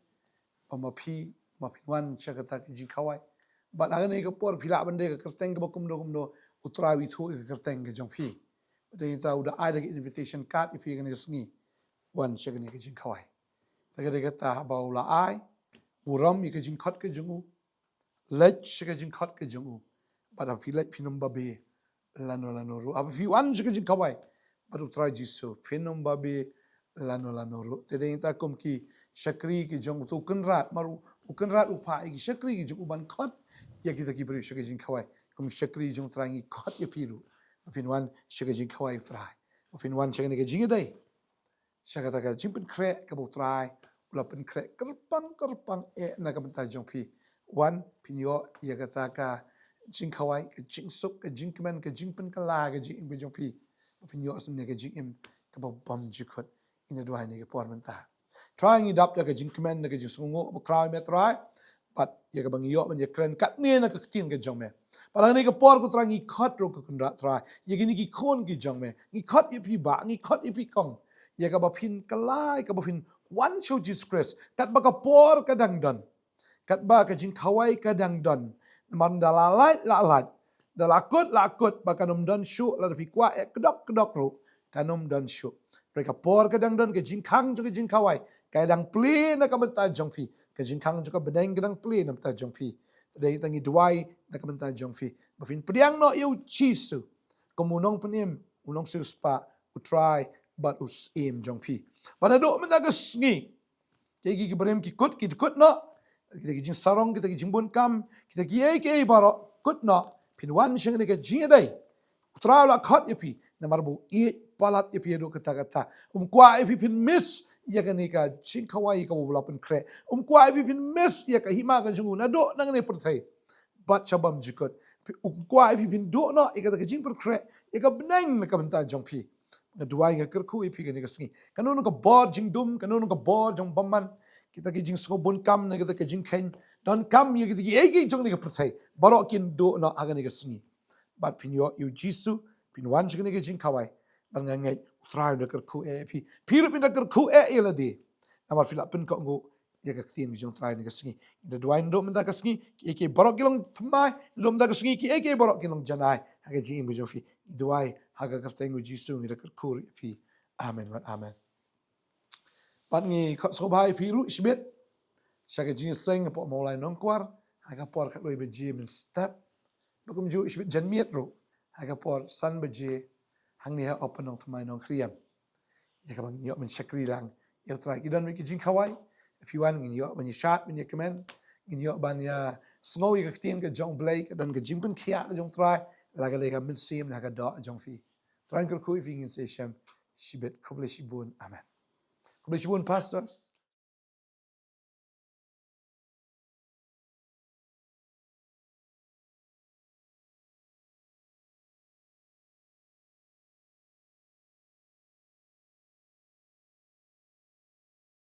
Ba ma phi, ma phin wan sha kata ka jingkhawai. Bad ha kane ka por phi lah ban dei ka kyrteng kaba kumno kumno u Trai u ithuh ïa ka kyrteng ka jong phi. Bad dei ta u da ai da ka invitation card ïa phi kane ka sngi. Wan sha kane ka jingkhawai. Ta ka dei kata ba u la ai burom ïa ka jingkhot ka jong u. Leit sha ka jingkhot ka jong u. Bad ha phi leit phin ym babe lano lano ruh. Haba phi wan sha ka jingkhawai bad u Trai Jisu phin ym babe lano lano ruh. Te dei ta kum ki shakri ki jong u Kynrad, mar u Kynrad u phah ïa ki shakri ki jong u ban khot ïa kita ki briew sha ka jingkhawai. Kum ki shakri jong u Trai ngi khot ïa phi ruh. Ba phin wan sha ka jingkhawai u Trai. Ba phin wan sha kane ka jingïadei. Sha kata ka jingpynkhreh kaba u Trai u la pynkhreh kyrpang kyrpang eh na ka bynta jong phi. Wan phin ïoh ïa kata ka jingkhawai, ka jingsuk, ka jingkmen, ka jingpynkylla ka jingim ka jong phi. Phin ïoh sngewbha ka jingim kaba bymjukut. Ngin ïa duwai ne ka por mynta. Trai ngi dap da ka jingkmen da ka jingsngewnguh ba khraw ïa me Trai. Bad ïa kaba ngi ïoh ban ïa kren katne na ka ktien ka jong me. Bad ha kane ka por ko Trai ngi khot ruh ko Kynrad Trai. Ïa kine ki khun ki jong me. Ngi khot ïa phi bah, ngi khot ïa phi kong. Ïa kaba phin kylla, ïa kaba phin wan sha u Jisu Khrist. Katba ka por ka dang don. Katba ka jingkhawai ka dang don. Namar da la lait, la lait. Da la kut, la kut. Ba kan ym don shuh, lada phi kwah eh kdok, kdok ruh. Kan ym don shuh. Hynrei ka por ka dang don, ka jingkhang jong ka jingkhawai ka dang plie na ka bynta jong phi, ka jingkhang jong ka bneng ka dang plie na ka bynta jong phi. Te dei tang ngi duwai na ka bynta jong phi ba phin pdiang noh ïa u Jisu kum u nongpynim, u nongsiewspah, u Trai bad u Syiem jong phi. Ba naduh mynta ka sngi, kiei kiei ki barim ki kut, ki kut noh. Kita ki jingsarong, kita ki jingbun kam, kita kiei kiei baroh kut noh. Phin wan sha kane ka jingïadei. U Trai u la khot ïa phi namar ba u ïeit palat ïa phi haduh katta katta. Um kwah ïa phi phin miss ïa kane ka jingkhawai kaba u la pynkhreh. Um kwah ïa phi phin miss ïa ka hima ka jong u naduh na kane pyrthei bad sha bymjukut. Um kwah ïa phi phin duh noh ïa kata ka jingpynkhreh ïa ka bneng na ka bynta jong phi. Nga duwai, nga kyrkhu ïa phi kane ka sngi. Kano kano ka bor jingdum, kano kano ka bor jong bymman, kita ki jingsngewbun kam ne kita ki jingkheiñ donkam ïa kita kiei kiei jong kane ka pyrthei, baroh kin duh noh ha kane ka sngi. Bad phin ïoh ïa u Jisu, phin wan sha kane ka jingkhawai. Bad nga ngeit u Trai u da kyrkhu eh ïa phi. Phi ruh phin da kyrkhu eh ïa lade. Namar phi la pynkohnguh ïa ka ktien ka jong u Trai ha kane ka sngi. Ngi da duwai naduh mynta ka sngi kiei kiei baroh ki long thymmai, naduh mynta ka sngi kiei kiei baroh ki long janai ha ka jingim ka jong phi. Ngi duwai ha ka kyrteng u Jisu ngi da kyrkhu ruh ïa phi. Amen bad amen. Bad ngi khot sngewbha ïa phi ruh shibit sha ka jingïaseng hapoh Mawlai Nongkwar ha ka por khatwei baje mynstep. Bad kumjuh shibit janmiet ruh ha ka por san baje hangne ha Open Nongthymmai Nongkhriam. Ïa kaba ngin ïoh ban shakri lang ïa u Trai. Ki don ki jingkhawai, phi wan ngin ïoh ban ïashad, ban ïakmen, ngin ïoh ban ïasngew ïa ka ktien ka jong u Blei, ka don ka jingpynkhiah ka jong u Trai la ka lei ka mynsiem ha ka doh jong phi. Trai un kyrkhu ïa phi, ngin sa ïashem shibit. Khublei shibun. Amen. Khublei shibun pastors.